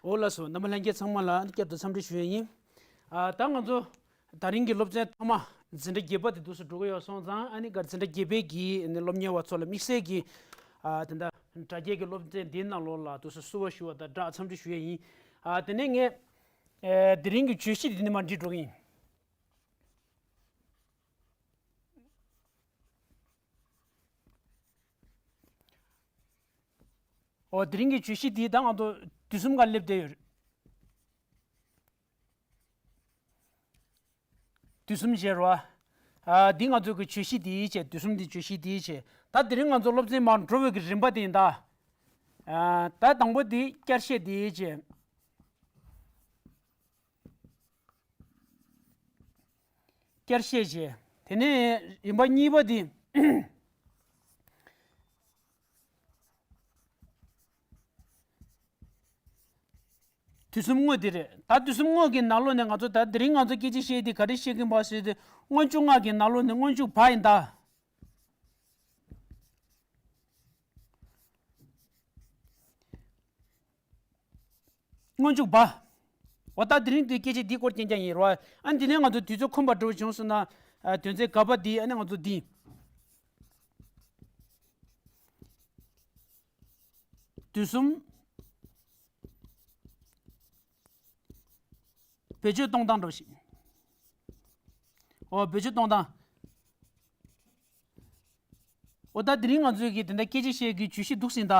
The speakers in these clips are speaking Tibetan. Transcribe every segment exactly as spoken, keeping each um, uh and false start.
འོ་ལགས་སོ། རྣམ་པ་ལྷན་རྒྱས་ཚང་མ་ལ་བསྐྱར་དུ་འཚམས་འདྲི་ཞུ་ཡས་ཡིན། ཨ་ད་ང་ཚོ་དེ་རིང་གི་སློབ་ཚན་ཐོག་མ་འཛིན་གྲྭ་བརྒྱད་པ་དེ་འདུག་སེ་འགྲོ་གི་ཡོད་སོང་ཙང་། ཨ་ནི་ག་འཛིན་གྲྭ་བརྒྱད་པའི་གི་ཨ་ནི་སློབ་གཉེར་བ་ཚོ་ལ་དམིགས་བསལ་གྱི་ཨ་དེ་འདྲ་དྲ་རྒྱའི་གི་སློབ་ཚན་འདིའི་ནང་ལོགས་ལ་འདུག་སེ་བསུ་བ་ཞུ་བ་དང་སྦྲགས་འཚམས་འདྲི་ཞུ་ཡས་ཡིན། ཨ་དེ་ནས་ངས་ཨེ་དེ་རིང་གི་བརྗོད་གཞི་འདི་ནས་མར་འབྲི་འགྲོ་གི་ཡིན། འོ་དེ་རིང་གི་བརྗོད་གཞི་འདི་ད་ང་ཚོ་དུས་གསུམ་ག་སླེབས་བསྡད་ཡོད་རེད། དུས་གསུམ་བྱས་རོ། ཨ་འདི་ང་ཚོ་གི་བརྗོད་གཞི་འདི་བྱས། དུས་གསུམ་འདི་བརྗོད་གཞི་འདི་བྱས། ད་དེ་རིང་ང་ཚོ་སློབ་ཚན་མར་འགྲོ་བའི་གི་རིམ་པ་དེ་ཡིན་ད། ཨ་ད་དང་པོ་འདི་བསྐྱར་བཤད་འདི་བྱས། བསྐྱར་བཤད་བྱས། དེ་ནས་རིམ་པ་གཉིས་པ་འདི། དུས་གསུམ་དངོས་དེ་རེད། ད་དུས་གསུམ་དངོས་ཀྱི་ནང་ལོགས་ནས་ང་ཚོ་ད་དེ་རིང་ང་ཚོ་སྐད་ཆ་བཤད་དེ་ག་རེ་བཤད་ཀྱིན་པ་ཟེར་དུས། སྔོན་འཇུག་སྔགས་ཀྱི་ནང་ལོགས་ནས་སྔོན་འཇུག་བ་ཡིན་ད། སྔོན་འཇུག་བ། འོ་ད་དེ་རིང་འདི་སྐད་ཆ་འདི་སྐོར་རྐྱང་རྐྱང་ཡིན་རོ། ཨ་འདི་ནས་ང་ཚོ་དུས་ཚོད་ཁོམ་པ་འགྲོ་བྱུང་སོང་ན། ཨ་དོན་ཚན་ག་པ་འདི་ཨ་ནི་ང་ཚོ་འདི། དུས་གསུམ་བེད་སྤྱོད་གཏོང་སྟངས་འགྲོ་ཞིག་འོ་བེད་སྤྱོད་གཏོང་སྟངས། འོ་ད་དེ་རིང་ང་ཚོའི་གི་དེ་འདྲ་སྐད་ཆ་བཤད་ཀྱི་བརྗོད་གཞི་འདུག་ཟིན་ད།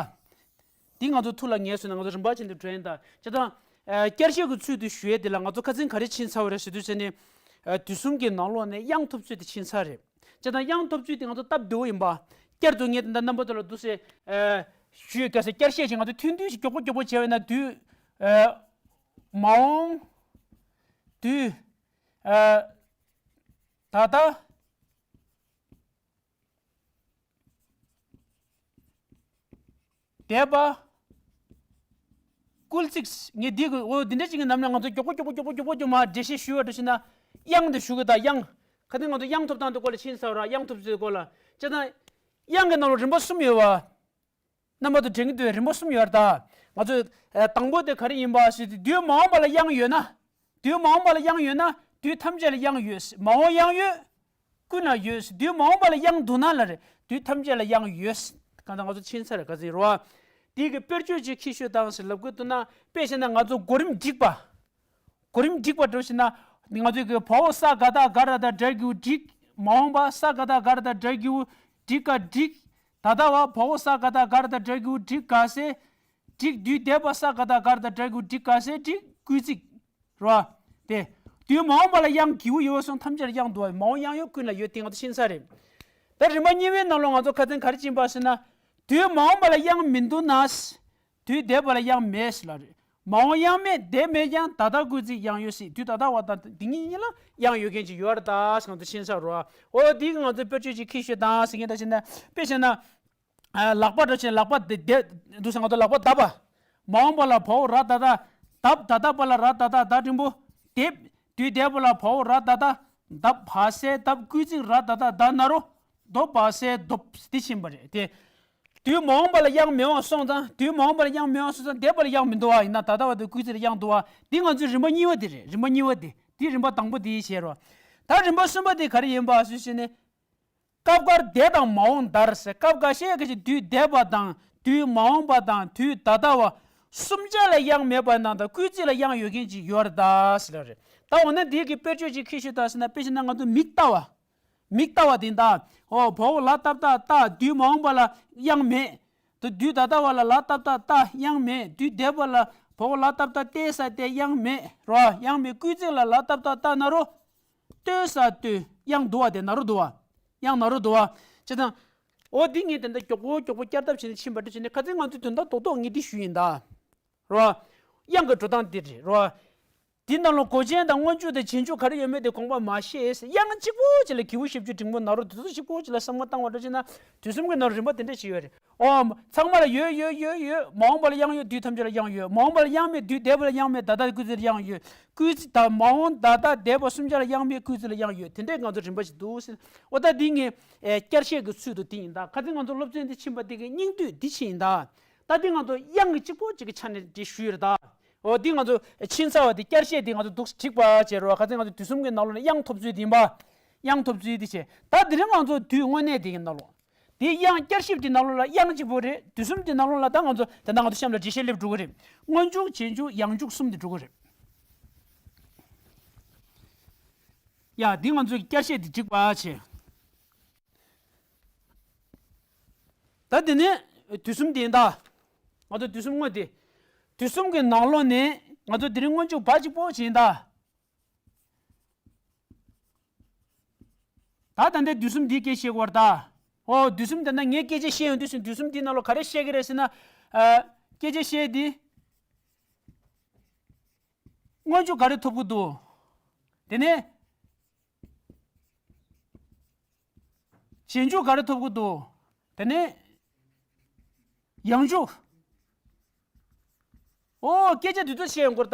འདི་ང་ཚོ་ཐུགས་ལ་ངེས་སོང་ན་ང་ཚོ་རིམ་པ་བྱས་ནས་འགྲོ་ཡིན་ད། བྱས་ཙང་། ཨ་བསྐྱར་བཤད་ཀྱི་ཚུལ་དུ་ཞུ་ཡས་དེ་ལ་ང་ཚོ་ཁ་སང་ག་རེ་ཕྱིན་ཚར་བ་རེད་ཟེར་དུས་ཟེར་ནས། ཨ་དུས་གསུམ་གྱི་ནང་ལོགས་ནས་དབྱངས་ཐོབ་ཚུལ་དེ་ཕྱིན་ཚར་རེད། བྱས་ཙང་དབྱངས་ཐོབ་ཚུལ་དེ་ང་ཚོ་སྟབས་བདེ་བོ་ཡིན་པ། བསྐྱར་དུ་ངས་དེ་འདྲ་རྣམ་པ་ཚོ་ལ་འདུག་སེ། ཨ་ཞུས་ག་ཟེར། བསྐྱར་བཤད་ཅིག་ང་ཚོ་ཐུང་ཐུང་ཞིག་མགྱོགས་པོ་མགྱོགས་པོ་བྱས་པ་ཡིན་ན་དུས། ཨ་མ་འོངས། དུས། ཨ་ད་ལྟ། འདས་པ། སྐུལ་ཚིག་ངས་འདི་གི་འོ་འདི་འདྲ་ཅིག་གི་ནང་ནས་ང་ཚོ་མགྱོགས་པོ་མགྱོགས་པོ་མགྱོགས་པོ་མགྱོགས་པོ་མར་འགྲེལ་བཤད་ཞུ་བ་འདྲ་ཞིག་ན། དབྱངས་དེ་ཞུ་གི་ད། དབྱངས། ཁ་སང་ང་ཚོ་དབྱངས་ཐོབ་སྟངས་དེ་སྐོར་ལ་ཕྱིན་ཚར་ར། དབྱངས་ཐོབ་ཚུལ་སྐོར་ལ། བྱས་ཙང་། དབྱངས་ཀྱི་ནང་ལ་རིམ་པ་གསུམ་ཡོད་པ། རྣམ་པ་ཚོ་དྲན་གྱི་འདུག་རིམ་པ་གསུམ་ཡོད་རེད་ད། ང་ཚོས་ཨ་དང་པོ་དེ་ག་རེ་ཡིན་པ་ཞུས་ཏེ། དུས་མ་འོངས་པ་ལ་དབྱངས་ཡོད་ན། དུས་མ་འོངས་པ་ལ་དབྱངས་ཡོད་ན་དུས་ཐམས་ཅད་ལ་དབྱངས་ཡོད། མ་འོངས་དབྱངས་ཡོད། ཀུན་ལ་ཡོད། དུས་མ་འོངས་པ་ལ་དབྱངས་འདུག་ན་ལ་རེད། དུས་ཐམས་ཅད་ལ་དབྱངས་ཡོད། གང་ལྟར་ང་ཚོ་ཕྱིན་ཚར་ག་ཚོད་རེད་བ། དེའི་གི་དཔེར་བརྗོད་ཅིག་ཁྱེར་ཤོག་དང་ཟེར་ལབ་གི་འདུག་ན། དཔེ་བྱས་ན་ང་ཚོ་གོ་རིམ་སྒྲིག་པ། གོ་རིམ་སྒྲིག་པ་འགྲོ་ཞིག་ན། ང་ཚོའི་གི་བ་འོག་ས་ག་བཏགས་ག་ར་བཏགས་སྒྲ་གི་གུ་སྒྲིག་མ་འོངས་པ་ས་ག་བཏགས་ག་ར་བཏགས་སྒྲ་གི་གུ་སྒྲིག་ག་སྒྲིག་ད་ལྟ་བ་བ་འོག་ས་ག་བཏགས་ག་ར་བཏགས་སྒྲ་གི་གུ་སྒྲིག་ག་ཟེར། སྒྲིག་དུས་འདས་པ་ས་ག་བཏགས་ག་ར་བཏགས་སྒྲ་གི་གུ་སྒྲིག་ག་ཟེར། སྒྲིག་སྐུལ་ཚིག་རོ། དེ། དུས་མ་འོངས་པ་ལ་དབྱངས་གི་གུ་ཡོད་སོང་། ཐམས་ཅད་ལ་དབྱངས་འདུག་བ། མ་འོངས་དབྱངས་ཡོད། ཀུན་ལ་ཡོད། དེ་ང་ཚོ་ཤེས་ས་རེད། ད་རིམ་པ་གཉིས་པའི་ནང་ལོགས་ང་ཚོ་ཁ་སང་ག་རེ་ཕྱིན་པ་ཟེར་ན། དུས་མ་འོངས་པ་ལ་དབྱངས་མི་འདུག་ན། དུས་འདས་པ་ལ་དབྱངས་མེད་ཟེར་ལ་རེད། མ་འོངས་དབྱངས་མེད། འདས་མེད་ཀྱང་ད་ལྟ་སྐུལ་ཚིག་དབྱངས་ཡོད་ཟེར། དུས་ད་ལྟ་བ་དང་འདི་གཉིས་གཉིས་ལ་དབྱངས་ཡོད་མཁན་ཅིག་ཡོད་རེད་ད་ཟེར་ང་ཚོ་ཤེས་ས་རེད་བ། འོ་དེ་གི་ང་ཚོ་དཔེར་བརྗོད་ཅིག་ཁྱེར་ཤོག་དང་ཟེར་མཁན་ད་བྱས་ན། དཔེ་བྱས་ན། ཨ་ལག་པ་འདྲ་བྱས། ལག་པ་དེ་དེ་འདུག་ཟེར། ང་ཚོ་ལག་པ་བརྡབ་པ། མ་འོངས་པ་ལ་བ་འོག་ར་ད་ད། བརྡབ། ད་ལྟ་བ་ལ་ར་ད་ད་ད་འགྲེང་བུ། འདེབས། དུས་འདས་པ་ལ་བ་འོག་ར་ད་ད། བརྡབ། བ་སེ་བརྡབ། སྐུལ་ཚིག་ར་ད་ད་ད་ན་རོ། རྡོ་བ་སེ་རྡོབ། དེ་ཕྱིན་པ་རེད་དེ། དུས་མ་འོངས་པ་ལ་དབྱངས་མེད་པ་སོང་ཙང་། དུས་མ་འོངས་པ་ལ་དབྱངས་མེད་པ་སོང་ཙང་འདས་པ་ལ་དབྱངས་མི་འདུག་བ། ཡིན་ན་ད་ལྟ་བ་དེ་སྐུལ་ཚིག་ལ་དབྱངས་འདུག་བ། འདི་ང་ཚོའི་རིམ་པ་གཉིས་པ་དེ་རེད། རིམ་པ་གཉིས་པ་དེ། དེ་རིམ་པ་དང་པོ་དེ་བྱས་རོ། ད་རིམ་པ་གསུམ་པ་དེ་ག་རེ་ཡིན་པ་ཞུས་ཞུས་ནས། སྐབས་འགར་འདས་དང་མ་འོངས་འདར་ཟེར། སྐབས་འགའ་ཤས་ཀྱི་དུས་འདས་པ་དང་དུས་མ་འོངས་པ་དང་དུས་ད་ལྟ་བ་གསུམ་ཆ་ལ་དབྱངས་མེད་པ་ནང་དང་སྐུལ་ཚིག་ལ་དབྱངས་ཡོད་མཁན་ཅིག་ཡོད་རེད་ད་ཟེར་ལ་རེད། ད་འོ་ན་འདི་གི་དཔེར་བརྗོད་ཅིག་ཁྱེར་ཤོག་དང་ཟེར་ན། དཔེ་བྱས་ན་ང་ཚོ་མིག་ལྟ་བ། མིག་ལྟ་བ་དེ་ད། འོ་བ་འོག་ལ་བཏགས་བལྟ། ལྟ། དུས་མ་འོངས་པ་ལ་དབྱངས་མེད། དུ་དུས་ད་ལྟ་བ་ལ་ལ་བཏགས་ལྟ། ལྟ། དབྱངས་མེད། དུས་འདས་པ་ལ་བ་འོག་ལ་བཏགས་བལྟ། བལྟས་ས་བལྟས། དབྱངས་མེད་རོ། དབྱངས་མེད། སྐུལ་ཚིག་ལ་ལ་བཏགས་བལྟ། ལྟ་ན་རོ། ལྟོས་ས་ལྟོས། དབྱངས་འདུག་བ། དེ་ན་རོ་འདུག་བ། དབྱངས་ན་རོ་འདུག་བ། བྱས་ཙང་། འོ་འདི་ངས་དེ་འདྲ་མགྱོགས་པོ་མགྱོགས་པོ་བསྐྱར་ལྡབ་བྱས་ནས་ཕྱིན་པ་འདྲ་བྱས་ནས། ཁ་སང་ང་ཚོས་དོན་དག་རྡོག་རྡོག་ངས་འདི་ཞུས་ཡིན་ད། རོ། དབྱངས་ཀྱི་འགྲོ་སྟངས་འདི་རེད་རོ། འདི་ནང་ལ་གོ་ཆེན་དང་སྔོན་འཇུག་དང་རྗེས་འཇུག་ག་རེ་ཡོད་མེད་དེ་དགོངས་པ་མ་ཤེས། དབྱངས་གཅིག་པོ་གཅིག་ལ་གི་གུ་ཞབས་ཀྱུ་འགྲེང་བུ་ན་རོ། དེ་ཚོ་གཅིག་པོ་གཅིག་ལ་བསམ་བློ་བཏང་བ་འདྲ་བྱས་ན། དུས་གསུམ་གྱི་ནང་རིམ་པ་དེ་འདྲ་ཞིག་ཡོད་རེད། ཨོ། ཚང་མ་ལ་ཡོད་ཡོད་ཡོད་ཡོད། མ་འོངས་པ་ལ་དབྱངས་ཡོད། དུས་ཐམས་ཅད་ལ་དབྱངས་ཡོད། མ་འོངས་པ་ལ་དབྱངས་མེད། དུས་འདས་པ་ལ་དབྱངས་མེད། ད་ལྟ་སྐུལ་ཚིག་ལ་དབྱངས་ཡོད། སྐུལ་ཚིག་དང་མ་འོངས་ད་ལྟ་འདས་པ་གསུམ་ཆ་ལ་དབྱངས་མེད། སྐུལ་ཚིག་ལ་དབྱངས་ཡོད། དེ་འདྲས་ང་ཚོ་རིམ་པ་ཞིག་འདུག་ཟེར། ཨོ་ད་འདི་ངས་ཨེ་བསྐྱར་བཤད་ཀྱི་ཚུལ་དུ་འདི་ཡིན་ད། ཁ་སང་ང་ཚོ་སློབ་ཚན་འདི་ཕྱིན་པ་འདི་གི་སྙིང་བསྡུས་འདི་ཕྱིན་ཡིན་ད། ད་འདི་ང་ཚོ་དབྱངས་ཀྱི་གཅིག་པོ་གཅིག་གི་ཆ་ནས་འདི་ཞུས་ཡོད་ད། འོ་འདི་ང་ཚོ་ཕྱིན་ཚར་བ་དེ་བསྐྱར་བཤད་དེ་ང་ཚོ་འདུག་སེ་བསྒྲིགས་པ་བྱས་རོགས། ཁ་སང་ང་ཚོ་དུས་གསུམ་གྱི་ནང་ལོགས་ནས་དབྱངས་ཐོབ་ཚུལ་དེ་ཡིན་པ། དབྱངས་ཐོབ་ཚུལ་དེ་བྱས། ད་དེ་རིང་ང་ཚོ་དུས་དངོས་གནས་དེ་གི་ནང་ལོགས། དེ་དབྱངས་བསྐྱར་ཞིབ་དེ་ནང་ལོགས་ལ་དབྱངས་གཅིག་པོ་རེད། དུས་གསུམ་དེ་ནང་ལོགས་ལ་ད་ང་ཚོ་ད་ལྟ་ང་ཚོ་གཤམ་ལ་འགྲེལ་བཤད་སླེབས་འགྲོ་གི་རེད། སྔོན་འཇུག་རྗེས་འཇུག་ཡང་འཇུག་གསུམ་དེ་འགྲོ་གི་རེད། ཡ་འདི་ང་ཚོ་གི་བསྐྱར་བཤད་དེ་འགྲིག་པ་བྱས། ད་དེ་ནས་དུས་གསུམ་དེ་ཡིན་ད། ང་ཚོ་དུས་གསུམ་དངོས་དེ། དུས་གསུམ་གྱི་ནང་ལོགས་ནས་ང་ཚོ་དེ་རིང་སྔོན་འཇུག་བ་གཅིག་པོ་བྱས་ཡིན་ད། ད་ད་ལྟའི་དུས་གསུམ་འདིའི་སྐད་བཤད་དགོས་རེད་ད། ཨོ་དུས་གསུམ་དེ་ན་ངས་སྐད་ཆ་བཤད་ཡོང་དུས་ཟིན་དུས་གསུམ་འདིའི་ནང་ལོགས་ག་རེ་བཤད་ཀྱི་རེད་ཟེར་ན། ཨ། སྐད་ཆ་བཤད་དེ། སྔོན་འཇུག་ག་རེ་ཐོབ་ཀྱི་འདུག་དེ་ནས། རྗེས་འཇུག་ག་རེ་ཐོབ་ཀྱི་འདུག་དེ་ནས། ཡང་འཇུག་ཨོ། སྐད་ཆ་དེ་ཚོ་བཤད་ཡོང་གི་རེད་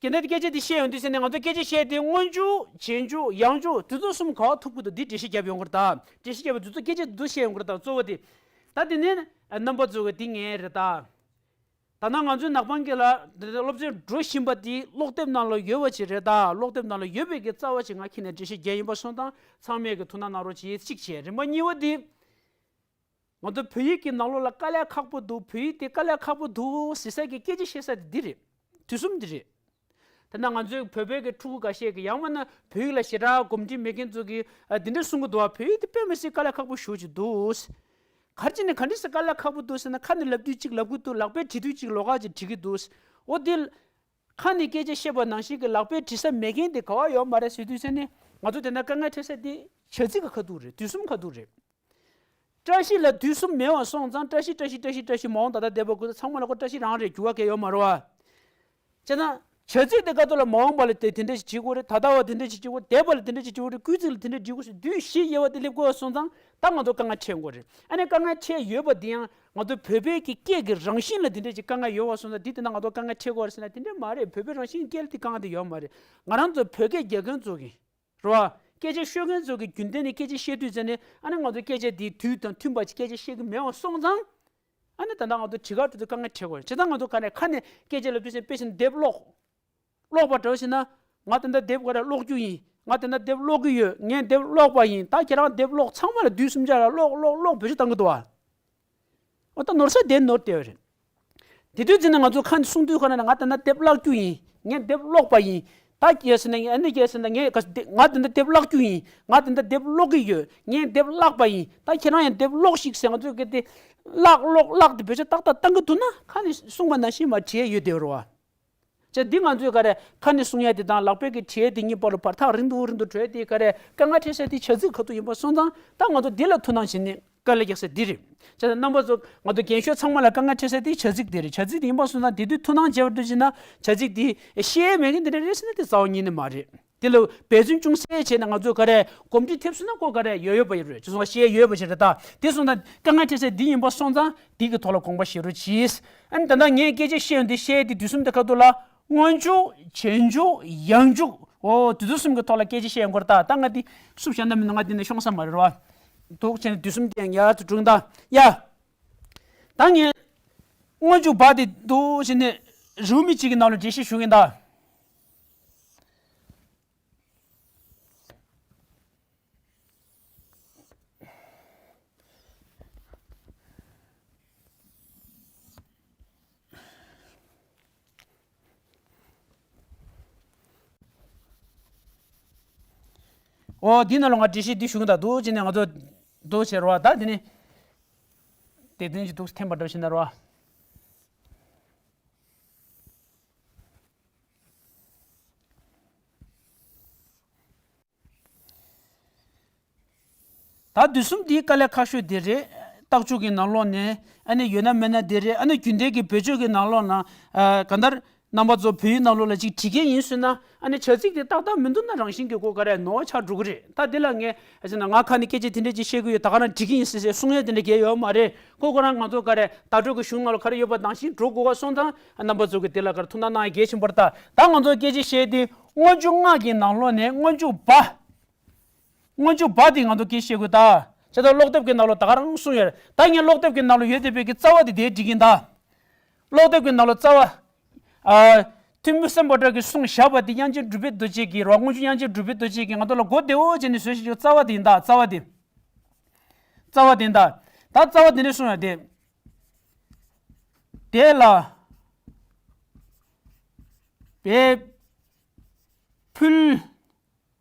ད། དེ་འདྲ་སྐད་ཆ་དེ་བཤད་ཡོང་དུས་ཟེར་ནས་ང་ཚོ་སྐད་ཆ་བཤད་དེ་སྔོན་འཇུག་རྗེས་འཇུག་ཡང་འཇུག་དེ་ཚོ་གསུམ་ག་པར་ཐོབ་ཀྱི་འདུག་འདི་འགྲེལ་བཤད་བརྒྱབ་ཡོང་གི་རེད་ད། འགྲེལ་བཤད་བརྒྱབ་པ་དེ་ཚོ་སྐད་ཆ་དེ་ཚོ་བཤད་ཡོང་གི་རེད་ད་གཙོ་བོ་དེ། ད་དེ་ནས་རྣམ་པ་ཚོ་གི་དེ་ངས་རེད་ད། ད་ནང་ང་ཚོའི་ནག་པང་གི་ལ་སློབ་ཚན་འགྲོ་བཞིན་པ་དེ་ཀློག་དེབ་ནང་ལ་ཡོད་པ་ཅིག་རེད་ད། ཀློག་དེབ་ནང་ལ་ཡོད་པའི་གི་རྩ་བ་ཅིག་ང་ཁྱེད་ནས་འགྲེལ་བཤད་རྒྱག་ཡིན་པ་སོང་ཙང་ཚང་མས་གི་ཐུགས་སྣང་གནང་རོགས་གྱིས་གཅིག་བྱས། རིམ་པ་གཉིས་པ་དེ། ང་ཚོ་བོད་ཡིག་གི་ནང་ལོགས་ལ་དཀའ་ལས་ཁག་པོ་འདུག་བོད་ཡིག་དེ་དཀའ་ལས་ཁག་པོ་འདུག་ཟེར་ས་གི་སྐད་ཆ་བཤད་ས་དེ་འདི་རེད། དུས་གསུམ་འདི་རེད། དེ་ན་ང་ཚོའི་བོད་པའི་གི་ཕྲུ་གུ་འགའ་ཤས་ཀྱིས་ཡང་མིན་ན་བོད་ཡིག་ལ་ཞེ་དྲག་གོམས་འདྲིས་མེད་མཁན་ཚོ་གིས་ཨ་འདི་འདྲ་གསུང་གི་འདུག་བ། བོད་ཡིག་དེ་དཔེ་མི་སྲིད་དཀའ་ལས་ཁག་པོ་ཞེ་པོ་ཅིག་འདུག་ག་རེ་བྱས་ནས་ག་འདྲ་སེ་དཀའ་ལས་ཁག་པོ་འདུག་ཟེར་ན། ཁ་ནས་ལབ་དུས་གཅིག་ལབ་གི་འདུག་ལག་པས་བྲིས་དུས་གཅིག་ལོགས་ཀ་ཅིག་བྲིས་གི་འདུག་འོ་དེ། ཁ་ནས་སྐད་ཆ་བཤད་པ་ནང་བཞིན་གྱི་ལག་པས་བྲིས་ས་མེད་མཁན་དེ་ག་པར་ཡོད་མ་རེད་ཟེར་དུས་ཟེར་ནས། ང་ཚོ་དེ་ན་དཀའ་ངལ་འཕྲད་ས་དེ་བྱ་ཚིག་གི་ཁ་ཐུག་རེད། དུས་གསུམ་ཁ་ཐུག་རེད། བཀྲ་ཤིས་ལ་དུས་གསུམ་མེད་པ་སོང་ཙང་བཀྲ་ཤིས་བཀྲ་ཤིས་བཀྲ་ཤིས་བཀྲ་ཤིས་མ་འོངས་ད་ལྟ་འདས་པ་ཀུན་ཚང་མ་ལ་ཁོ་བཀྲ་ཤིས་རང་རེད། འགྱུར་བ་གང་ཡང་ཡོད་མ་རེད་བ། བྱས་ཙང་བྱ་ཚིག་དེ་ཁ་ཐུག་ལ་མ་འོངས་པ་ལ་དེ་དེ་འདྲ་ཞིག་བྱེད་དགོས་རེད། ད་ལྟ་བ་དེ་འདྲ་ཞིག་བྱེད་དགོས་རེད། འདས་པ་ལ་དེ་འདྲ་ཞིག་བྱེད་དགོས་རེད། སྐུལ་ཚིག་ལ་དེ་འདྲ་བྱེད་དགོས་རེད། དུས་བཞི་དབྱེ་བ་དེ་སླེབས་དགོས་པ་སོང་ཙང་ད་ང་ཚོ་དཀའ་ངལ་འཕྲད་དགོས་རེད། ཨ་ནི་དཀའ་ངལ་འཕྲད་ཡོད་པ་འདི་ཡང་ང་ཚོ་བོད་པའི་གི་སྐད་ཀྱི་རང་བཞིན་ལ་དེ་འདྲ་ཞིག་དཀའ་ངལ་ཡོད་པ་སོང་ཙང་འདི་དེ་ན་ང་ཚོ་དཀའ་ངལ་འཕྲད་དགོས་རེད་ཟེར་ན་དེ་འདྲ་མ་རེད། བོད་པའི་རང་བཞིན་སྐད་ལ་དེ་དཀའ་ངལ་དེ་ཡོད་མ་རེད། ང་རང་ཚོ་བོད་སྐད་རྒྱག་མཁན་ཚོ་གི་རེད་བ། སྐད་ཆ་ཤོད་མཁན་ཚོ་གི་རྒྱུན་ལྡན་ནས་སྐད་ཆ་བཤད་དུས་ཙམ་ནས་ཨ་ནི་ང་ཚོ་སྐད་ཆ་དེ་དུས་དང་མཐུན་པ་ཅིག་སྐད་ཆ་བཤད་གི་མེད་པ་སོང་ཙང་། ཨ་ནི་ད་ལྟ་ང་ཚོ་བྲིས་ཁ་འབྲི་དུས་དཀའ་ངལ་འཕྲད་དགོས་རེད། བྱས་ཙང་ང་ཚོ་ག་ནས་ཁ་ནས་སྐད་ཆ་ལབ་དུས་ཙམ་དཔེ་བཞིན་དེབ་ཀློག་ཀློག་པ་འདྲ་བོ་ཞིག་ན། ང་དེ་འདྲ་དེབ་ག་རེ་ཀློག་རྒྱུ་ཡིན། ང་དེ་འདྲ་དེབ་ཀློག་གི་ཡོད། ངས་དེབ་ཀློག་པ་ཡིན། ད་ཁྱེད་རང་དེབ་ཀློག་ཚང་མ་ལ་དུས་གསུམ་ཆར་ལ་ཀློག་ཀློག་ཀློག་བེད་སྤྱོད་བཏང་གི་འདུག་བ། འོ་ད་ནོར་ས་དེ་ནོར་བསྡད་ཡོད་རེད། དེ་དུས་ཙམ་ནས་ང་ཚོ་ཁ་ནས་གསུང་དུས་ཁ་ན་ང་དེ་འདྲ་དེབ་བཀླག་རྒྱུ་ཡིན། ངས་དེབ་ཀློག་པ་ཡིན། ད་སྐྱེས་ཟེར་ན་ཨ་ནི་སྐྱེས་ཟེར་ན་ངས་ག་ང་དེ་འདྲ་དེབ་བཀླག་རྒྱུ་ཡིན། ང་དེ་འདྲ་དེབ་ཀློག་གི་ཡོད། ངས་དེབ་བཀླག་པ་ཡིན། ད་ཁྱེད་རང་ཡང་དེབ་ཀློག་ཤིག་ཟེར་ང་ཚོས་གལ་ཏེ་བཀླག་ཀློག་བཀླག་དེ་བེད་སྤྱོད་ཏག་ཏག་བཏང་གི་འདུག་ན་ཁ་ནས་གསུངས་པ་ནང་བཞིན་མར་བྲིས་ཡོད་བསྡད་ཡོད་རེད་བ། བྱས་འདི་ང་ཚོས་ག་རེ་ཁ་ནས་གསུང་ཡ་དེ་དང་ལག་པས་ཀྱི་བྲིས་ཡ་དེ་གཉིས་བར་ལ་བར་ཐག་རིང་དུ་རིང་དུ་འགྲོ་ཡ་དེ་ག་རེ་དཀའ་ངལ་འཕྲད་ས་དེ་བྱ་ཚིག་ཁ་ཐུག་ཡིན་པ་སོང་ཙང་ད་ང་ཚོ་འདི་ལ་ཐུགས་སྣང་བྱས་ནས་དཀའ་ལས་རྒྱག་ས་འདི་རེད། བྱས་ཙང་རྣམ་པ་ཚོ་ང་ཚོ་རྒན་ཤོས་ཚང་མ་ལ་དཀའ་ངལ་འཕྲད་ས་དེ་བྱ་ཚིག་དེ་རེད། བྱ་ཚིག་དེ་ཡིན་པ་སོང་ཙང་དེ་དུས་ཐུགས་སྣང་བྱས་པ་འདྲ་བྱས་ན་བྱ་ཚིག་དེ་ཤེས་ཡ་མེད་མཁན་དེ་འདྲ་རེད་ཟེར་ན་དེ་རྩ་བ་ཉིད་ནས་མ་རེད། དེ་ལ་འབད་བརྩོན་ཅུང་ཟད་བྱས་ན་ང་ཚོས་ག་རེ་གོམས་འདྲིས་ཐེབས་སོང་ན་ཁོ་ག་རེ་ཡོད་ཡོད་པ་ཡོད་རེད། ཅུང་ཟད་ཤེས་ཡོད་པ་ཞིག་རེད་ད། དེ་སོང་ཙང་དཀའ་ངལ་འཕྲད་ས་འདི་ཡིན་པ་སོང་ཙང་འདི་གི་ཐོག་ལ་དགོངས་པ་བཞེས་རོགས་གྱིས། ཨ་ནི་ད་ལྟ་ངས་སྐད་ཆ་བཤད་ཡོང་དུས་བཤད་ཡ་དེ་དུས་གསུམ་དེ་ཁ་ཐུག་ལ་སྔོན་འཇུག་རྗེས་འཇུག་ཡང་འཇུག་འོ་དེ་ཚོ་གསུམ་གི་ཐོག་ལ་སྐད་ཆ་བཤད་ཡོང་གི་རེད་ད། ད་ང་འདི་བསུབ་བཞག་ན་མིན་ན་ང་འདི་ནས་ཤོང་ས་མ་རེད་བ། འདུག་བྱས་ནས་དུས་གསུམ་དེ་ཡང་ཡར་དུ་དྲུང་ད་ཡ། ད་ངས་སྔོན་འཇུག་བ་དེ་འདུག་བྱས་ནས་རེའུ་མིག་གཅིག་གི་ནང་ལ་འགྲེལ་བཤད་ཞུ་གིན་ད། ཨོ་འདི་ནང་ལ་ང་འགྲེལ་བཤད་འདི་ཞུ་གི་འདུག་ཅེས་ནས་ང་ཚོ་འདུག་བྱེད་རོགས། ད་འདི་ནི་དེ་དོན་གྱི་འདུག་འཐེན་པ་འདྲ་བྱེད་ན་རོགས། ད་དུས་གསུམ་འདིའི་དཀའ་ལས་ཁག་ཤོས་དེ་རེད། རྟགས་འཇུག་གི་ནང་ལོགས་ནས་ཨ་ནི་ཡོད་ན་མེད་ན་དེ་རེད། ཨ་ནི་རྒྱུན་ལྡན་གྱི་བེད་སྤྱོད་ཀྱི་ནང་ལོགས་ན་ཨ་གང་ལྟར་རྣམ་པ་ཚོ་བོད་ཡིག་ནང་ལོགས་ལ་ཅིག་བྲིས་མཁན་ཡིན་ཟེར་ན་ཨ་ནི་བྱ་ཚིག་དེ་ཏག་ཏག་མི་འདུག་ན་རང་བཞིན་གྱི་སྒོ་ག་རེ་ནོར་བ་ཆགས་འགྲོ་གི་རེད། ད་དེ་ལ་ངས་ཨ་ཅེ་ན་ང་ཁ་ནས་སྐད་ཆ་དེ་འདྲ་ཅིག་བཤད་གི་ཡོད། ད་ག་རང་བྲིས་ཀྱི་ཡིན་ཟེར་ཟེར་གསུང་ཡ་དེ་འདྲ་གལ་ཡོད་མ་རེད། ཁོ་ཁོ་རང་ང་ཚོ་ག་རེ་བརྡ་སྤྲོད་ཀྱི་གཞུང་ནང་ལ་ག་རེ་ཡོད་པ་ནང་བཞིན་འགྲོ་དགོས་པ་སོང་ཙང་རྣམ་པ་ཚོ་གི་དེ་ལ་ག་རེ་ཐུགས་སྣང་གནང་ཡ་གལ་ཆེན་པོ་རེད། ད་ད་ང་ཚོ་སྐད་ཆ་བཤད་དེ་སྔོན་འཇུག་སྔགས་ཀྱི་ནང་ལོགས་ནས་སྔོན་འཇུག་བ། སྔོན་འཇུག་བ་དེ་ང་ཚོ་སྐད་བཤད་དགོས་ད། བྱས་ཙང་ཀློག་དེབ་ཀྱི་ནང་ལོགས་ད་ག་རང་གསུངས་ཡོད་རེད། ད་ངས་ཀློག་དེབ་ཀྱི་ནང་ལོགས་ཡོད་བསྡད་པའི་གི་རྩ་བ་དེ་དེ་འགྲིག་གིན་ད། ཀློག་དེབ་ཀྱི་ནང་ལོགས་རྩ་བ། ཨ། ཐོན་མི་སམ་བྷོ་ཊ་གིས་གསུངས་བཞག་པ་དེ་དབྱངས་ཅན་གྲུབ་པའི་རྡོ་རྗེ་གིས་རོ། སྔོན་འཇུག་དབྱངས་ཅན་གྲུབ་པའི་རྡོ་རྗེ་གིས་ང་ཚོ་ལ་གོ་བདེ་བོ་བྱས་ནས་བཟོས་ཤིག་རྩ་བ་དེ་ཡིན་ད། རྩ་བ་དེ། རྩ་བ་དེ་ཡིན་ད། ད་རྩ་བ་དེ་ནས་གསུངས་ཡ་དེ། དེ་ལ་འབད་ཕུལ།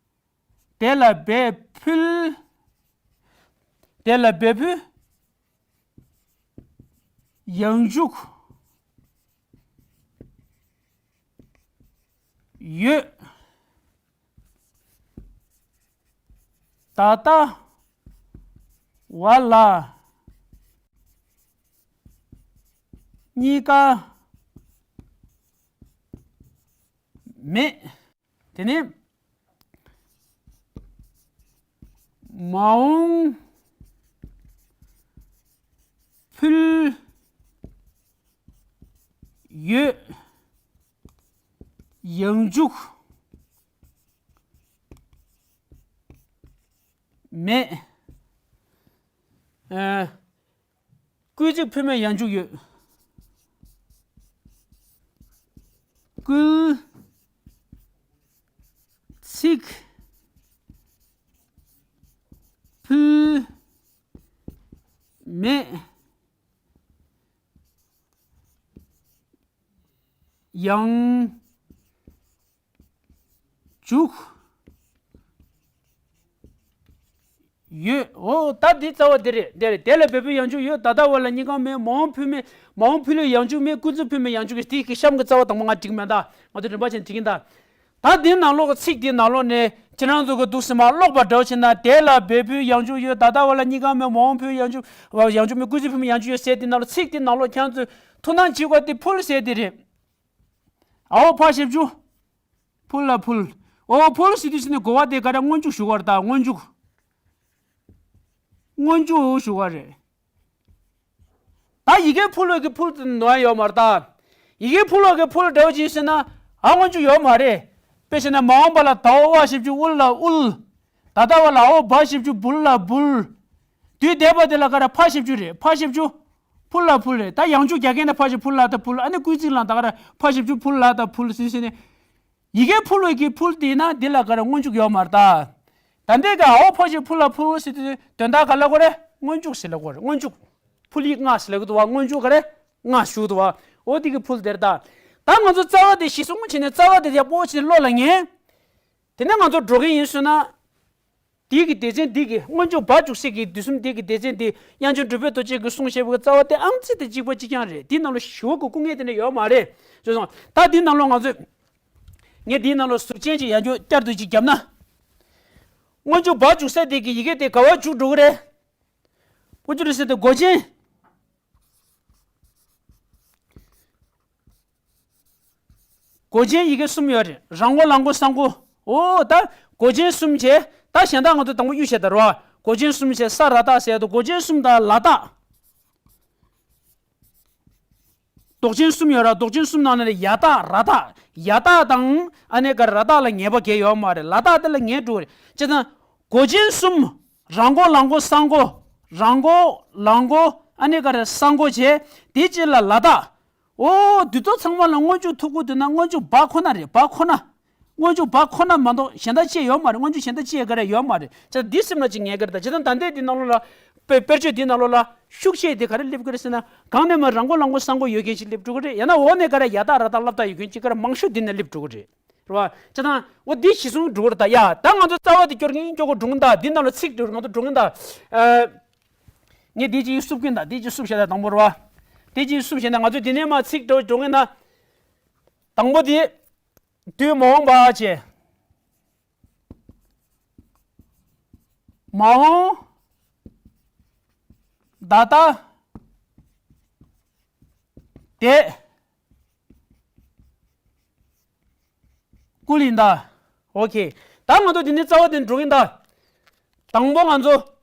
དེ་ལ་འབད་ཕུལ། དེ་ལ་འབད་ཕུལ་ཡང་འཇུག་ཡོད། ད་ལྟ་བ་ལ་གཉིས་ཀ་མེད། དེ་ནས་མ་འོངས་ཕུལ་ཡོད། ཡང་འཇུག་མེད། ཨ། སྐུལ་ཚིག་ཕུལ་མེད་ཡང་འཇུག་ཡོད། སྐུལ་ཚིག་ཕུལ་མེད་ཡང་འཇུག་ཡོད། འོ་ད་འདི་རྩ་བ་འདི་རེད། འདི་རེད། དེ་ལ་འབད་ཕུལ་ཡང་འཇུག་ཡོད། ད་ལྟ་བ་ལ་གཉིས་ཀ་མེད། མ་འོངས་ཕུལ་མེད། མ་འོངས་ཕུལ་ལ་ཡང་འཇུག་མེད། སྐུལ་ཚིག་ཕུལ་མེད་ཡང་འཇུག་ཡོད། དེ་གི་གཤམ་གྱི་རྩ་བ་དང་པོ་ང་འགྲིག་མེད་ད། ང་ཚོ་རིམ་པ་བྱས་འགྲིག་གིན་ད། ད་འདིའི་ནང་ལོགས་ཀྱི་ཚིག་འདིའི་ནང་ལོགས་ནས་ཁྱེད་རང་ཚོ་གི་འདུག་སེ་མར་ཀློག་པ་འདྲ་བོ་བྱས་ན། དེ་ལ་འབད་ཕུལ་ཡང་འཇུག་ཡོད། ད་ལྟ་བ་ལ་གཉིས་ཀ་མེད། མ་འོངས་ཕུལ་ཡང་འཇུག་ཡང་འཇུག་མེད། སྐུལ་ཚིག་ཕུལ་མེད་ཡང་འཇུག་ཡོད་ཟེར། དེའི་ནང་ལོགས་ཚིག་དེའི་ནང་ལོགས་ཁྱེད་རང་ཚོས་ཐུགས་སྣང་བྱེད་དགོས་དེ་ཕུལ་ཟེར་དེ་རེད། ཨའོ་ཕར་ཞབས་ཀྱུ། ཕུལ་ལ་ཕུལ། ཨོ་ཕུལ་ཟེར་དུས་ཙ་ནས་གོ་བ་དེ་ག་རེ། སྔོན་འཇུག་ཞུ་བ་རེད་ད། སྔོན་འཇུག་སྔོན་འཇུག་ཞུ་བ་རེད། ད་ཡི་གེ་ཕུལ་བའི་གི་ཕུལ་དེ་ནོར་ཡོད་མ་རེད་ད། ཡི་གེ་ཕུལ་བའི་གི་ཕུལ་འདྲ་བོ་ཅིག་ཟེར་ན་ཨ་སྔོན་འཇུག་ཡོད་མ་རེད། དཔེ་བྱས་ན་མ་འོངས་པ་ལ་དའོ་ཝ་ཞབས་ཀྱུ་དབུལ་ལ་དབུལ། ད་ལྟ་བ་ལ་ཨའོ་བ་ཞབས་ཀྱུ་འབུལ་ལ་འབུལ། དུས་འདས་པ་དེ་ལ་ག་རེ། ཕ་ཞབས་ཀྱུ་རེད། ཕ་ཞབས་ཀྱུ། ཕུལ་ལ་ཕུལ་རེད། ད་ཡང་འཇུག་རྒྱག་མཁན་ནི་ཕ་ཞབས་ཕུལ་ལ་ད་ཕུལ། ཨ་ནི་སྐུལ་ཚིག་ལ་ད་ག་རེ། ཕ་ཞབས་ཀྱུ་ཕུལ་ལ་ད་ཕུལ་ཟེར་ཟེར་ནས། ཡི་གེ་ཕུལ་བའི་གི་ཕུལ་དེ་ཡིན་ན་འདི་ལ་ག་རེ། སྔོན་འཇུག་ཡོད་མ་རེད་ད། ད་འདི་ག་ཨའོ་ཕ་ཞབས་ཀྱུ་ཕུལ་ལ་ཕུལ་ཟེར་དུས་དོན་དག་ག་ལ་གོ་རེད། སྔོན་འཇུག་ཟེར་ལ་གོ་རེད། སྔོན་འཇུག་ཕུལ་ཡིག་ལྔ་ཟེར་ལ་གོ་འདུག་བ། སྔོན་འཇུག་ག་རེ། ལྔ་ཞུ་འདུག་བ། འོ་དེ་གི་ཕུལ་དེ་རེད་ད། ད་ང་ཚོ་རྩ་བ་དེ་གཞི་བཟུང་བྱས་ནས་རྩ་བ་དེ་ཡག་པོ་བྱས་ནས་བློ་ལ་ངེས། དེ་ནས་ང་ཚོ་འགྲོ་གི་ཡིན་ཟེར་ན། དེའི་གི་སྡེ་ཚན་འདི་གི་སྔོན་འཇུག་བ་འཇུག་སའི་གི་དུས་གསུམ་འདི་གི་སྡེ་ཚན་འདི་དབྱངས་ཅན་གྲུབ་པའི་རྡོ་རྗེ་གིས་གསུངས་བཞག་པའི་རྩ་བ་དེ་ཨང་རྩིས་དེ་གཅིག་པ་གཅིག་རྐྱང་རེད། དེའི་ནང་ལ་ཞི་བ་གི་སྐུ་ངལ་དེ་འདྲ་ཡོད་མ་རེད། བྱས་སོང་ད་འདིའི་ནང་ལ་ང་ཚོས། ངས་འདིའི་ནང་ལ་ཟུར་ཅན་ཅིག་ཡང་བསྐྱར་བསྐྱར་དུ་ཅིག་བརྒྱབ་ན། སྔོན་འཇུག་བ་འཇུག་ས་དེ་གི་ཡི་གེ་དེ་ག་བ་འཇུག་འགྲོ་གི་རེད། སྔོན་འཇུག་རེད་ཟེར་དེ་མགོ་ཅན། མགོ་ཅན་ཡི་གེ་གསུམ་ཡོད་རེད། རང་མགོ་ལག་མགོ་གསང་མགོ། འོ་ད་མགོ་ཅན་གསུམ་བྱས། ད་གཞན་དག་ང་ཚོ་དང་པོ་གཡུག་བྱས་ད་རོ། མགོ་ཅན་གསུམ་བྱས་ས་ར་བཏགས་ཟེར་དུས་མགོ་ཅན་གསུམ་དང་ལ་བཏགས། འདོགས་ཅན་གསུམ་ཡོད་ར། འདོགས་ཅན་གསུམ་ནང་ནས་ཡ་བཏགས་ར་བཏགས། ཡ་བཏགས་དང་ཨ་ནེ་ག་ར་བཏགས་ལ་ངེས་པ་གང་ཡོད་མ་རེད། ལ་བཏགས་དེ་ལ་ངེས་འགྲོ་རེད། ཅེ་ད། མགོ་ཅན་གསུམ། རང་མགོ་ལག་མགོ་གསང་མགོ། རང་མགོ་ལག་མགོ་ཨ་ནེ་ག་ར་གསང་མགོ་བྱས། དེ་གཅིག་ལ་ལ་བཏགས། ཨོ་དུས་ཚོད་ཚང་མ་ལ་སྔོན་འཇུག་ཐུག་གི་འདུག་ན་སྔོན་འཇུག་བ་ཁོ་ན་རེད། བ་ཁོ་ན། སྔོན་འཇུག་བ་ཁོ་ན་མ་གཏོགས་གཞན་དག་ཅི་ཡང་ཡོད་མ་རེད། སྔོན་འཇུག་གཞན་དག་ཅི་ཡང་ག་རེ་ཡོད་མ་རེད། ཅེ་འདི་སེམས་ལ་ཅིག་ངེས་གི་རེད་ད། ཇི་ལྟར་ད་ལྟའི་འདི་ནང་ལོགས་ལ། དཔེ་དཔེར་བརྗོད་འདི་ནང་ལོགས་ལ་ཤུགས་ཆེ་དེ་ག་རེ་སླེབས་གི་རེད་ཟེར་ན། གང་ནས་མ་རང་མགོ་ལག་མགོ་གསང་མགོ་ཡོད་མཁན་ཞིག་སླེབས་འགྲོ་གི་རེད། ཡང་ན་འོག་ནས་ག་རེ་ཡ་བཏགས་ར་བཏགས་ལ་བཏགས་ཡོད་མཁན་ཅིག་ག་རེ་མང་ཤོས་འདི་ནས་སླེབས་འགྲོ་གི་རེད། རེད་བ། ཅེ་ད། འོ་འདི་གཞི་བཟུང་འགྲོ་གི་རེད་ད། ཡ་ད་ང་ཚོ་རྩ་བ་དེ་སྐྱོར་གིན་སྐྱོར་གི་འགྲོ་གིན་ད། འདི་ནང་ལ་ཚིག་འགྲོ་ང་ཚོ་འགྲོ་གིན་ད། ཨ། ངས་འདི་ཅིག་བསུབ་གིན་ད། འདི་ཅིག་བསུབ་བྱས་ད་དང་པོ་རེད་བ། འདི་ཅིག་བསུབ་བྱས་ན་ང་ཚོ་འདི་ནས་མ་ཚིག་འགྲོ་འགྲོ་གིན་ད། དང་པོ་དེ། དུས་མ་འོངས་པ་བྱས། མ་འོངས། ད་ལྟ། དེ། ཀུ་ལི་ད། ཨོ་ཁེ། ད་ང་ཚོ་འདི་ནས་རྩ་བ་དེ་འགྲོ་གིན་ད། དང་པོ་ང་ཚོ།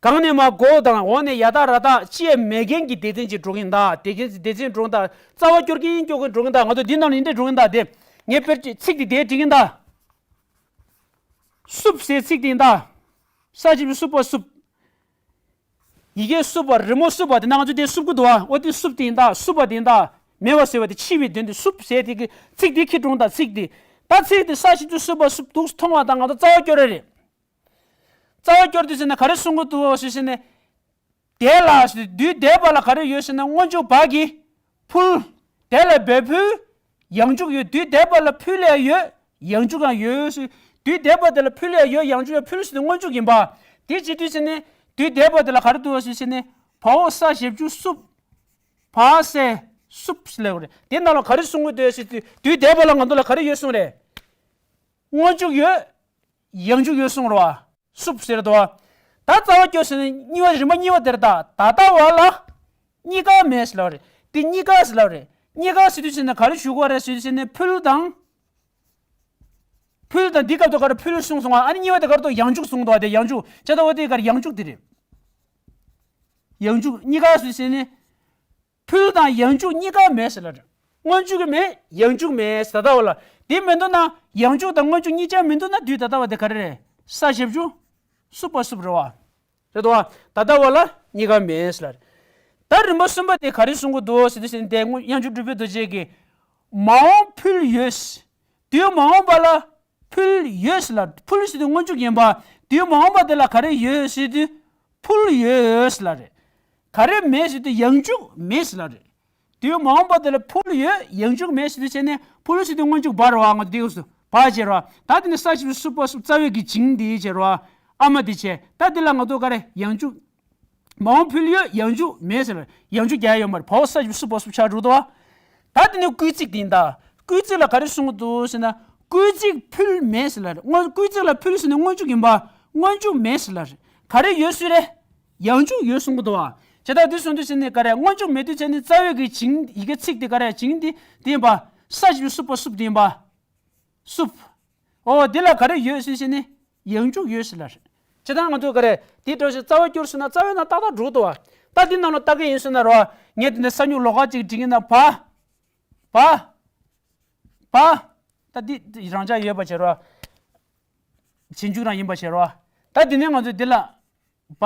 གང་ནས་མ་མགོ་དང་འོག་ནས་ཡ་བཏགས་ར་བཏགས་ཅི་ཡང་མེད་མཁན་གྱི་སྡེ་ཚན་ཅིག་འགྲོ་གིན་ད། སྡེ་ཚན་སྡེ་ཚན་འགྲོ་གིན་ད། རྩ་བ་སྐྱོར་གིན་སྐྱོར་གིན་འགྲོ་གིན་ད། ང་ཚོ་འདི་ནང་ལ་འདི་འདྲ་འགྲོ་གིན་ད། དེ་ངས་དཔེར་ཅིག་ཚིག་འདི་དེ་འབྲི་གིན་ད། བསུབ་ཟེར་ཚིག་དེ་ཡིན་ད། ས་ཞབས་ཀྱུ་བསུབ་པ་བསུབ། ཡི་གེ་བསུབ་པ་རི་མོ་བསུབ་པ་དེ་ན་ང་ཚོ་དེ་བསུབ་གི་འདུག་བ། འོ་དེ་བསུབ་དེ་ཡིན་ད། བསུབ་པ་དེ་ཡིན་ད། མེད་པ་ཟེར་བ་དེ་ཕྱི་བའི་དོན་དུ་སུབ་ཟེར་དེ་གི་ཚིག་དེ་ཁྱེར་འགྲོ་ད་ཚིག་དེ། ད་ཚིག་དེ་ས་ཞབས་ཀྱུ་སུ་བ་སུབ་འདུག་མཐོང་བ་དང་ང་ཚོ་རྩ་བ་སྐྱོར་རེ་རེད། རྩ་བ་སྐྱོར་དུས་ཟེར་ན་ག་རེ་གསུང་གི་འདུག་ཟེར་ན། དེ་ལ་དུས་འདས་པ་ལ་ག་རེ་ཡོད་ཟེར་ན་སྔོན་འཇུག་བ་གི་ཕུལ། དེ་ལ་བས་ཕུལ། ཡང་འཇུག་ཡོད། དུས་འདས་པ་ལ་ཕུལ་ཡང་ཡོད། ཡང་འཇུག་ཡང་ཡོད་ཟེར། དུས་འདས་པ་དེ་ལ་ཕུལ་ཡང་ཡོད། ཡང་འཇུག་ཡང་ཕུལ་ཟེར་ན་སྔོན་འཇུག་ཡིན་པ། དེ་བྱེད་དུས་ཟེར་ན་དུས་འདས་པ་དེ་ལ་ག་རེ་འདུག་ཟེར་ན་བའོ་ས་ཞབས་ཀྱུ་སུབ། བ་ས་སུབ་ཟེར་ལབ་རེད། དེ་ནང་ལ་ག་རེ་གསུང་གི་འདུག་ཟེར་དུས་དུས་འདས་པ་ལ་ང་ཚོ་ལ་ག་རེ་ཡོད་གསུང་རེད། སྔོན་འཇུག་ཡོད། ཡང་འཇུག་ཡོད་གསུང་རོ། སུབ་ཟེར་དོ། ད་རྩ་བ་སྐྱོར་ཟེར་ན་གཉིས་པ་རིམ་པ་གཉིས་པ་དེར་ད་ད་ལྟ་བ་ལ་གཉིས་ཀ་མེད་ཟེར་ལབ་རེད། དེ་གཉིས་ཀ་ཟེར་ལབ་རེད། གཉིས་ཀ་ཟེར་དུས་ཟེར་ན་ག་རེ་ཞུ་དགོས་རེད་ཟེར་དུས་ཟེར་ན་ཕུལ་དང་། ཕུལ་དང་འདི་སྐབས་དུ་ག་རེ་ཕུལ་གསུངས་སོང་བ། ཨ་ནི་གཉིས་པ་དེ་ག་རེ་དོ་ཡང་འཇུག་གསུངས་འདུག་དེ་ཡང་འཇུག་བྱས་ད་འོ་དེ་ག་རེ་ཡང་འཇུག་དེ་རེད། ཡང་འཇུག་གཉིས་ཀ་ཟེར་དུས་ཟེར་ན། ཕུལ་དང་ཡང་འཇུག་གཉིས་ཀ་མེད་ཟེར་ལ་རེད། སྔོན་འཇུག་གི་མེད། ཡང་འཇུག་མེད་ཟེར་ད་ལྟ་བ་ལ། དེ་མི་འདུག་ན་ཡང་འཇུག་དང་སྔོན་འཇུག་གཉིས་ཆ་མི་འདུག་ན་དུས་ད་ལྟ་བ་དེ་ག་རེ་རེད། ས་ཞབས་ཀྱུ་སུ་བ་སུབ་རེད་བ། རེད་དོ། ད་ལྟ་བ་ལ་གཉིས་ཀ་མེད་ཟེར་ལ་རེད། ད་རིམ་པ་གསུམ་པ་དེ་ག་རེ་གསུང་གི་འདུག་ཟེར་དུས་ཟེར་ན་དེ་དབྱངས་ཅན་གྲུབ་པའི་རྡོ་རྗེ་གིས་མ་འོངས་ཕུལ་ཡོད། དུས་མ་འོངས་པ་ལ་ཕུལ་ཡོད་ཟེར་ལ། ཕུལ་ཟེར་དུས་སྔོན་འཇུག་ཡིན་པ། དུས་མ་འོངས་པ་དེ་ལ་ག་རེ་ཡོད་ཟེར་དུས་ཕུལ་ཡོད་ཟེར་ལ་རེད། ག་རེ་མེད་ཟེར་དུས་ཡང་འཇུག་མེད་ཟེར་ལ་རེད། དུས་མ་འོངས་པ་དེ་ལ་ཕུལ་ཡོད། ཡང་འཇུག་མེད་ཟེར་དུས་བྱས་ནས་ཕུལ་ཟེར་དུས་སྔོན་འཇུག་བ་རེད་བ། ང་ཚོ་དེ་གོ་སོ་བ་བྱེད་རོ། ད་དེ་ནི་ས་ཞབས་ཀྱུ་སུ་བ་སུབ་རྩ་བའི་གི་བྱིངས་དེ་བྱེད་རོ། ཨ་མ་དེ་བྱེད། ད་དེ་ལ་ང་ཚོ་ག་རེ་ཡང་འཇུག་མ་འོངས་ཕུལ་ཡོད། ཡང་འཇུག་མེད་ཟེར་ལ་ཡང་འཇུག་རྒྱག་ཡོད་མ་རེད། བའོ་ས་ཞབས་ཀྱུ་སུ་བ་སུབ་ཆགས་འགྲོ་དོ། ད་དེ་ནི་སྐུལ་ཚིག་དེ་ཡིན་ད། སྐུལ་ཚིག་ལ་ག་རེ་གསུང་གི་འདུག་ཟེར་ན་སྐུལ་ཚིག་ཕུལ་མེད་ཟེར་ལ་རེད། སྔོན་སྐུལ་ཚིག་ལ་ཕུལ་ཟེར་ན་སྔོན་འཇུག་ཡིན་པ། སྔོན་འཇུག་མེད་ཟེར་ལ་རེད། ག་རེ་ཡོད་ཟེར་རེད། ཡང་འཇུག་ཡོད་གསུང་གི་འདུག་བ། བྱས་ད་དེ་གསུང་དུས་ཟེར་ནས་ག་རེ་སྔོན་འཇུག་མེད་དུས་ཟེར་ནས་རྩ་བའི་གི་བྱིངས་ཡི་གེ་ཚིག་དེ་ག་རེ་བྱིངས་དེ་དེ་ཡིན་པ། ས་ཞབས་ཀྱུ་སུ་བ་སུབ་དེ་ཡིན་པ། སུབ། ཨོ་དེ་ལ་ག་རེ་ཡོད་ཟེར་ཟེར་ནས་ཡང་འཇུག་ཡོད་ཟེར་ལ་རེད། བྱས་ད་ང་ཚོ་ག་རེ་དེ་འགྲོ་ཞིག་རྩ་བ་སྐྱོར་ཟེར་ན་རྩ་བའི་ནང་ཏག་ཏག་འགྲོ་འདུག་བ། ད་འདི་ནང་ལ་ལྟ་གི་ཡིན་ཟེར་ན་རོ། ངས་དེ་འདྲ་ས་མྱུག་ལོགས་ཀ་ཅིག་བྲིས་ཡིན་ན་བ། བ། བ། ད་འདི་རང་འཇགས་ཡོད་པ་བྱེད་རོ། བྱིན་འཇུག་རང་ཡིན་པ་བྱེད་རོ། ད་འདི་ནས་ང་ཚོས་འདི་ལ། བ།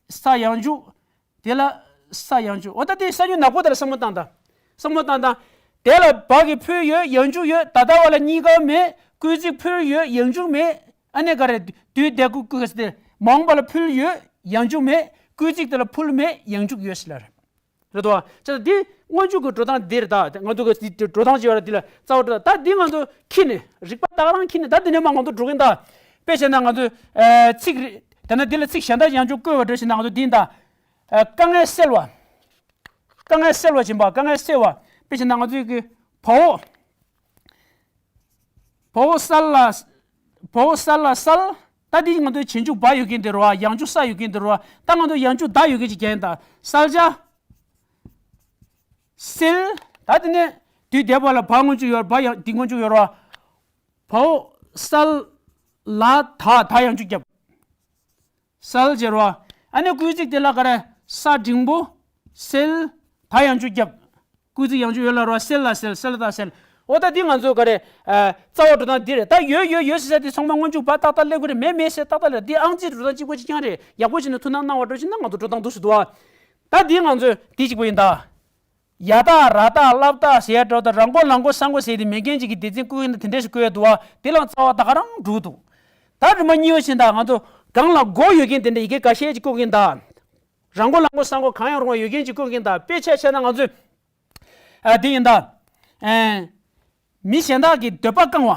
ས་ཡང་འཇུག་དེ་ལ་ས་ཡང་འཇུག་འོ་ད་དེ་ས་མྱུག་ནག་པོ་དེ་ལ་བསམ་བློ་བཏང་ད། བསམ་བློ་བཏང་ད། དེ་ལ་བ་གི་ཕུལ་ཡོད། ཡང་འཇུག་ཡོད། ད་ལྟ་བ་ལ་གཉིས་ཀ་མེད། སྐུལ་ཚིག་ཕུལ་ཡོད། ཡང་འཇུག་མེད། ཨ་ནི་ག་རེ་དུས་འདས་སྐུལ་སྐུལ་ཟེར་ཏེ་མ་འོངས་པ་ལ་ཕུལ་ཡོད། ཡང་འཇུག་མེད། སྐུལ་ཚིག་དེ་ལ་ཕུལ་མེད། ཡང་འཇུག་ཡོད་ཟེར་ལ་རེད། རེད་དོ། ཅེས་འདི་སྔོན་འཇུག་གི་འགྲོ་སྟངས་འདི་རེད་ད། ང་ཚོ་གི་འགྲོ་སྟངས་ཅིག་ཡོད་རེད། འདི་ལ་རྩ་བ་འགྲོ་སྟངས་ད་འདི་ང་ཚོ་ཁྱི་ནི་རིག་པ་ད་ག་རང་ཁྱི་ནི་ད་འདི་ནས་མ་ང་ཚོ་འགྲོ་གིན་ད། དཔེ་བྱས་ན་ང་ཚོ་ཚིག་རེད། ད་ནི་འདི་ལ་ཚིག་གཞན་དག་ཡང་བསྐྱར་བཀོད་པ་འགྲོ་བྱས་ན་ང་ཚོ་འདི་ཡིན་ད། དཀའ་ངལ་སེལ་བ། དཀའ་ངལ་སེལ་བ་བྱིན་པ། དཀའ་ངལ་སེལ་བ། དཔེ་བྱས་ན་ང་ཚོའི་གི་བའོ། བའོ་སལ་ལ། བའོ་སལ་ལ་སལ། ད་འདི་ང་ཚོའི་བྱིན་འཇུག་བ་ཡོད་མཁན་དེ་རེད་བ། ཡང་འཇུག་ས་ཡོད་མཁན་དེ་རེད་བ། ད་ང་ཚོ་ཡང་འཇུག་ད་ཡོད་མཁན་ཅིག་རྒྱག་ཡིན་ད། སལ་ཇ། སེལ། ད་དེ་ནས་དུས་འདས་པ་ལ་བ་སྔོན་འཇུག་ཡོད་རེད། བ་ཡང་འདི་སྔོན་འཇུག་ཡོད་རེད་བ། བའོ་སལ་ལ་ད་ད་ཡང་འཇུག་བརྒྱབ། སལ་ཟེར་བ། ཨ་ནི་སྐུལ་ཚིག་དེ་ལ་ག་རེ་ས་འགྲེང་བུ། སེལ། ད་ཡང་འཇུག་བརྒྱབ། སྐུལ་ཚིག་ཡང་འཇུག་ཡོད་ལ་རོ། སེལ་ལ་སེལ། སེལ་ད་སེལ། འོ་ད་འདི་ང་ཚོ་ག་རེ། རྩ་བ་འགྲོ་སྟངས་འདི་རེད། ད་ཡོད་ཡོད་ཡོད་ཟེར་ས་དེ་ཚང་མ་སྔོན་འཇུག་བ་ཏག་ཏག་སླེབས་ཀྱི་རེད། མེད་མེད་ཟེར་ཏག་ཏག་སླེབས། འདི་ཨང་རྩིས་འགྲོ་སྟངས་གཅིག་པ་གཅིག་རྐྱང་རེད། ཡག་པོ་བྱས་ནས་ཐུགས་སྣང་གནང་བ་འགྲོ་བྱས་ན་ང་ཚོ་འགྲོ་སྟངས་འདུག་སེ་འདུག་ཨ། ད་འདི་ང་ཚོས་འདི་གཅིག་པ་ཡིན་ད། ཡ་དག་ར་དག་སླབ་དག་ཟེར་ཡ་འགྲོ་ད། ར་མགོ་ལ་མགོ་ས་མགོ་ཟེར་དེ་མེད་མཁན་ཅིག་གི་སྡེ་ཚན་བཀོད་ཡིན་ད། དེ་འདྲས་ཞིག་བཀོད་ཡ་འདུག་བ། དེ་ལའང་རྩ་བ་ད་ག་རང་འགྲོ་འདུག་ད་རིམ་པ་གཉིས་པ་ཕྱིན་ད་ང་ཚོ་སྒང་ལ་མགོ་ཡོད་མཁན་དེ་འདྲ་ཡི་གེ་འགའ་ཤས་ཅིག་བཀོད་ཀྱིན་ད། ར་མགོ་ལ་མགོ་ས་མགོ་གང་ཡང་རུང་བ་ཡོད་མཁན་ཅིག་བཀོད་ཀྱིན་ད། དཔེ་ཆ་བཤད་ན་ང་ཚོས་ཨ་དེ་ཡིན་ད། ཨེ། མི་གཞན་དག་གི་འདོད་པ་བསྐང་བ།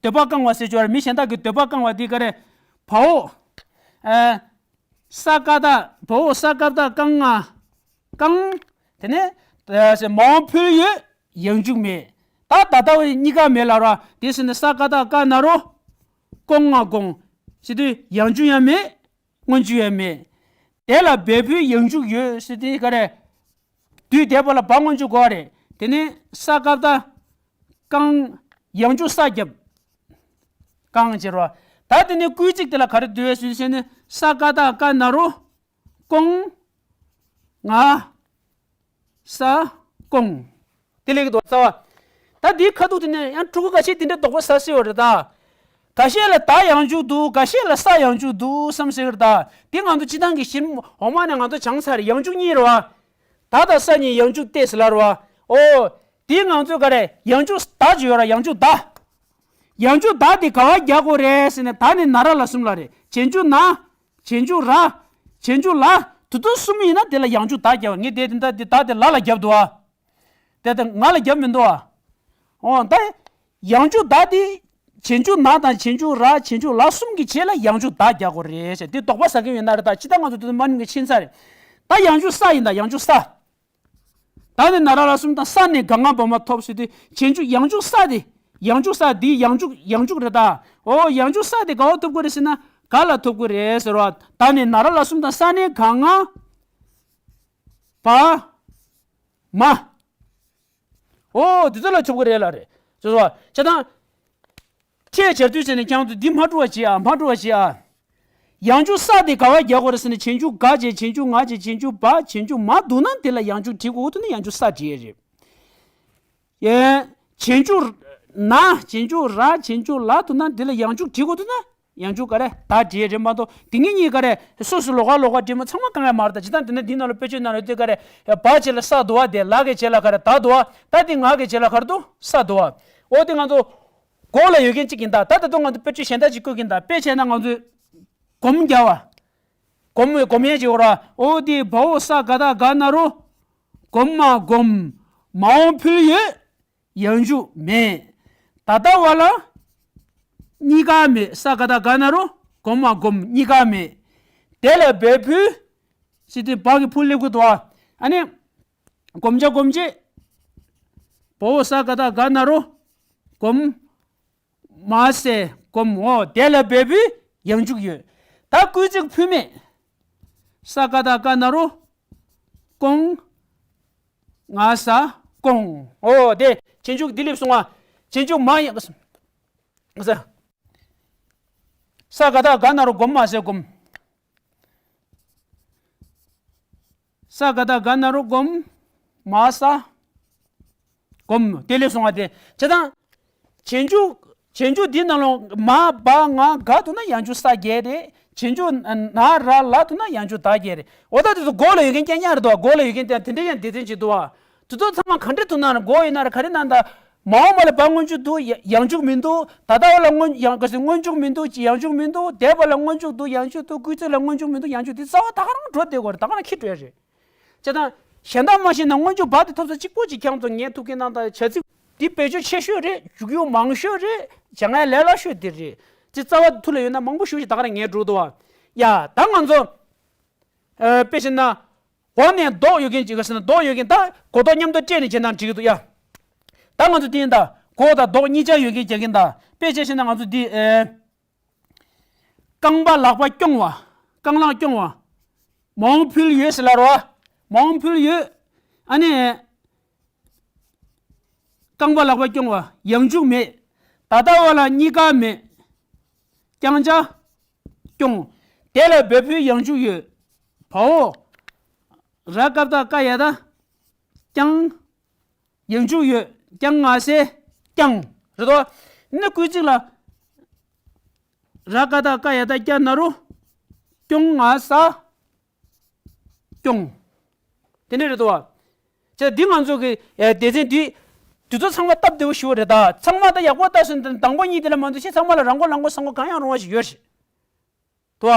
འདོད་པ་བསྐང་བ་ཟེར་ཆོག་ར། མི་གཞན་དག་གི་འདོད་པ་བསྐང་བ་དེ་ག་རེ། བའོ། ཨེ། ས་ཀ་བཏགས། བའོ་ས་ཀ་བཏགས་བསྐང་ང་། བསྐང་། དེ་ནས་ཨ་ཟེར་མ་འོངས་ཕུལ་ཡོད། ཡང་འཇུག་མེད། ད་ད་ལྟ་བའི་གཉིས་ཀ་མེད་ལ་ར། དེ་ཟེར་ནས་ས་ཀ་བཏགས་བཀ་ན་རོ། བསྐོང་ང་བསྐོང་། ཟེར་དུས་ཡང་འཇུག་ཡང་མེད། སྔོན་འཇུག་ཡང་མེད། དེ་ལ་བས་ཕུལ་ཡང་འཇུག་ཡོད་ཟེར་དུས་ག་རེ། དུས་འདས་པ་ལ་བ་སྔོན་འཇུག་དགོས་རེད། དེ་ནས་ས་ཀ་བཏགས་བསྐང་། ཡང་འཇུག་ས་བརྒྱབ། བསྐང་ཟེར་བ། ད་དེ་ནས་སྐུལ་ཚིག་དེ་ལ་ག་རེ་འདུག་ཟེར་ཟེར་ནས་ས་ཀ་བཏགས་བཀ་ན་རོ། བསྐོང་། ང་། ས། བསྐོང་། དེ་ལས་ཀྱི་དོ་རྩ་བ། ད་འདིའི་ཁ་ཐུག་དེ་ནས་ཡང་ཕྲུ་གུ་འགའ་ཤས་དེ་འདྲའི་དོགས་པ་ཟ་སྲིད་པ་རེད་ད། འགའ་ཤས་ལ་ད་ཡང་འཇུག་འདུག་འགའ་ཤས་ལ་ས་ཡང་འཇུག་འདུག་བསམ་སྲིད་པ་རེད་ད། དེ་ང་ཚོ་སྤྱི་བཏང་གི་གཞི་འོག་མ་ནས་ང་ཚོ་སྦྱངས་ཚར་རེད། ཡང་འཇུག་གཉིས་རེད་བ། ད་དང་ས་གཉིས་ཡང་འཇུག་སྟེ་ཟེར་ལབ་རེད་བ། ཨོ། དེའི་ང་ཚོས་ག་རེ་ཡང་འཇུག་ད་ཅིག་ཡོད་ར། ཡང་འཇུག་ད། ཡང་འཇུག་ད་དེ་ག་བ་རྒྱག་དགོས་རེད་ཟེར་ནས། ད་ནི་ན་ར་ལ་གསུམ་ལ་རེད། བྱེད་འཇུག་ན། བྱེད་འཇུག་ར། བྱེད་འཇུག་ལ། དེ་དུས་གསུམ་ཡིན་ན་དེ་ལ་ཡང་འཇུག་ད་རྒྱག་པ། ངས་དེ་དེ་ད་དེ་ད་དེ་ལ་ལ་རྒྱབ་འདུག་ཨ། དེ་ད་ང་ལ་རྒྱབ་མི་འདུག་ཨ། ཨོ་ད། ཡང་འཇུག་ད་དེ། བྱེད་འཇུག་ན་དང་། བྱེད་འཇུག་ར། བྱེད་འཇུག་ལ་གསུམ་གྱི་རྗེས་ལ་ཡང་འཇུག་ད་རྒྱག་དགོས་རེད་ཟེར། དེ་དོགས་པ་ཟ་གི་ཡོད་ན་རེད། ད་ཅི་ད་ང་ཚོ་དེ་ཚོ་མ་ནིང་གི་ཕྱིན་ཚར་རེད། ད་ཡང་འཇུག་ས་ཡིན། ད་ཡང་འཇུག་ས། ད་ནི་ན་ར་ལ་གསུམ་དང་ས་ནས་ག་ང་བ་མ་ཐོབ་ཟེར་དུས། བྱེད་འཇུག་ཡང་འཇུག་ས་དེ། ཡང་འཇུག་ས་དེ་ཡང་འཇུག་ཡང་འཇུག་རེད་ད། ཨོ་ཡང་འཇུག་ས་དེ་ག་བ་ཐོབ་དགོས་རེད་ཟེར་ན། ག་ལ་ཐོབ་དགོས་རེད་ཟེར་བ། ད་ནི་ན་ར་ལ་གསུམ་དང་ས་ནས་ག་ང་བ་མ། ཨོ་དེ་ཚོ་ལ་ཐོབ་དགོས་རེད་ལ་རེད། ཅེས་སོ། བྱས་ཙང་། ཁྱེད་བྱ་དུས་ཟེར་ནས་ཁྱེད་ཚོ་འདི་མ་འགྲོ་བ་བྱེད་ཨ། མ་འགྲོ་བ་བྱེད་ཨ། ཡང་འཇུག་ས་དེ་ག་བ་རྒྱག་དགོས་རེད་ཟེར་ནས། བྱེད་འཇུག་ག་བྱས། བྱེད་འཇུག་ང་བྱས། བྱེད་འཇུག་བ། བྱེད་འཇུག་མ་འདུག་ན་དེ་ལ་ཡང་འཇུག་བྲིས་དགོས་འདུག་ན་ཡང་འཇུག་ས་བྲིས་རེད། ཡེ། བྱེད་འཇུག་ན། བྱེད་འཇུག་ར། བྱེད་འཇུག་ལ་འདུག་ན་དེ་ལ་ཡང་འཇུག་བྲིས་དགོས་འདུག་ན་ཡང་འཇུག་ག་རེ་ད་བྲིས་རེད་མ་གཏོགས། དེ་ངེད་གཉིས་ག་རེ་སོ་སོ་ལོགས་ཀ་ལོགས་ཀ་བྲིས་མ་ཚང་མ་གང་ཡང་མ་རེད། ད་ཇི་ལྟར་དེ་ནས་འདི་ནང་ལ་དཔེ་བརྗོད་ནང་ལ་དེ་ག་རེ། བ་བྱས་ལ་ས་འདུག་བ། དེ་ལ་གི་བྱས་ལ་ག་རེ་ད་འདུག་བ། ད་དེ་ང་གི་བྱས་ལ་ག་རེ་འདུག་ས་འདུག་བ། ཨོ་དེ་ང་ཚོ། གོ་ལ་ཡོད་མཁན་གཅིག་ཡིན་ད། ད་ད་དུང་ང་ཚོ་དཔེ་བརྗོད་གཞན་དག་ཅིག་བཀོད་ཀྱིན་ད། དཔེ་བྱས་ན་ང་ཚོས་སྒོམ་རྒྱག་པ། སྒོམ་སྒོམ་ཡས་ཅིག་ཡོད་ར། ཨོ་དེ་བའོ་ས་ག་ད་ག་ན་རོ། སྒོམ་མ་སྒོམ། མ་འོངས་ཕུལ་ཡོད། ཡང་འཇུག་མེད། ད་ལྟ་བ་ལ་གཉིས་ཀ་མེད། ས་ག་ད་ག་ན་རོ། སྒོམ་མ་སྒོམ། གཉིས་ཀ་མེད། དེ་ལ་འབད་ཕུལ། ཟེར་དུས་བ་གི་ཕུལ་སླེབས་ཀྱི་འདུག་བ། ཨ་ནི། སྒོམ་བྱ་སྒོམ་བྱེད། བའོ་ས་ག་ད་ག་ན་རོ། སྒོམ། མ་ཟད་སྒོམ། འོ་དེ་ལ་འབད་ཕུལ་ཡང་འཇུག་ཡོད། ད་སྐུལ་ཚིག་ཕུལ་མེད། ས་ག་ད་ག་ན་རོ། སྐོང་། ང་ས་སྐོང་། འོ་དེ་བྱེད་འཇུག་འདི་སླེབས་སོང་ང་། བྱེད་འཇུག་མ་ཡང་། ས་ག་ད་ག་ན་རོ་སྒོམ་མ་ཟད་སྒོམ། ས་ག་ད་ག་ན་རོ་སྒོམ། མ་ས་སྒོམ། དེ་སླེབས་སོང་བ་དེ། བྱས་ཙང་། བྱེད་འཇུག་བྱེད་འཇུག་འདི་ནང་ལོགས་མ་བ་ང་ག་འདུག་ན་ཡང་འཇུག་ས་བརྒྱད་རེད། བྱེད་འཇུག་ན་ར་ལ་འདུག་ན་ཡང་འཇུག་ད་བརྒྱད་རེད། འོ་ད་དེ་ཚོ་མགོ་ལ་ཡོད་མཁན་རྐྱང་རྐྱང་རེད་འདུག་བ། མགོ་ལ་ཡོད་མཁན་དེ་དེ་འདྲ་ཡང་སྡེ་ཚན་ཅིག་འདུག་བ། དེ་ཚོ་ཚང་མ་ག་འདྲ་འདུག་ན་ར། མགོ་ཡིན་ན་ར་ག་རེ་ན་ད། མ་འོངས་པ་ལ་བ་སྔོན་འཇུག་འདུག་ཡ་ཡང་འཇུག་མི་འདུག་ད་ལྟ་བ་ལ་སྔོན་ཡང་ག་ཚོད་སྔོན་འཇུག་མི་འདུག་ཅི་ཡང་འཇུག་མི་འདུག་འདས་པ་ལ་སྔོན་འཇུག་འདུག་ཡང་འཇུག་འདུག་སྐུལ་ཚིག་ལ་སྔོན་འཇུག་མི་འདུག་ཡང་འཇུག་འདུག་དེ་རྩ་བ་ད་ག་རང་འགྲོ་བསྡད་དགོས་རེད། ད་ག་རང་འཁྱེར་འགྲོ་ཡ་རེད། བྱས་ཙང་། གཞན་དག་མ་ཤེས་ན་སྔོན་འཇུག་བ་དེ་ཐོབ་ས་གཅིག་པོ་གཅིག་རྐྱང་དུ་ངས་ཐུག་གི་ནང་ད་བྱ་ཚིག་འདི་བེད་སྤྱོད་ཆེ་ཤོས་རེད། འཇུག་ཡུལ་མང་ཤོས་རེད། བྱ་ངན་ལས་སླ་ཤོས་འདི་རེད། དེ་རྩ་བ་ཐུགས་ལ་ཡོད་ན་མང་པོ་ཞེ་པོ་ཅིག་ད་ག་རང་ངས་འགྲོ་འདུག་བ། ཡ་ད་ང་ཚོ། ཨ་དཔེ་བྱས་ན། འོག་ནས་ལྡོག་ཡོད་མཁན་ཅིག་ག་ཟེར་ན་ལྡོག་ཡོད་མཁན་ད་གོ་ལྡོག་མཉམ་དུ་སྤྲད་ནས་བྱས་ན་འགྲིག་གི་འདུག་ཡ། ད་ང་ཚོ་དེ་ཡིན་ད། གོ་དང་ལྡོག་གཉིས་ཆ་ཡོད་མཁན་རྒྱག་གིན་ད། དཔེ་བྱས་བྱས་ན་ང་ཚོ་འདི་ཨེ། རྐང་པ་ལག་པ་རྐྱོང་བ། རྐང་ལག་རྐྱོང་བ། མ་འོངས་ཕུལ་ཡོད་ཟེར་ལབ་རོ། མ་འོངས་ཕུལ་ཡོད། ཨ་ནི། རྐང་པ་ལག་པ་རྐྱོང་བ་ཡང་འཇུག་མེད། ད་ལྟ་བ་ལ་གཉིས་ཀ་མེད། རྐྱང་ཆ། རྐྱོང་། དེ་ལ་འབད་ཕུལ་ཡང་འཇུག་ཡོད། བའོ། ར་ཀ་བཏགས་རྐ་ཡ་བཏགས། རྐྱང་། ཡང་འཇུག་ཡོད། རྐྱང་ང་ས་རྐྱང་། རེད་དོ། ནི་སྐུལ་ཚིག་ལ། ར་ཀ་བཏགས་རྐ་ཡ་བཏགས་རྐྱ་ན་རོ། རྐྱོང་ང་ས། རྐྱོང་། དེ་འདྲ་རེད་དོ། བྱས་འདི་ང་ཚོ་གི་ཨེ་སྡེ་ཚན་འདི། འདི་ཚོ་ཚང་མ་སྟབས་བདེ་བོ་ཞེ་པོ་རེད་ད། ཚང་མ་ད་ཡག་པོ་ལྟ་སོང་ད། དང་པོ་གཉིས་དེ་ལ་མ་འདུག་ཤེས་ཚང་མ་ལ་རང་མགོ་ལག་མགོ་ས་མགོ་གང་ཡང་རུང་བ་ཞིག་ཡོད་རེད། དོ།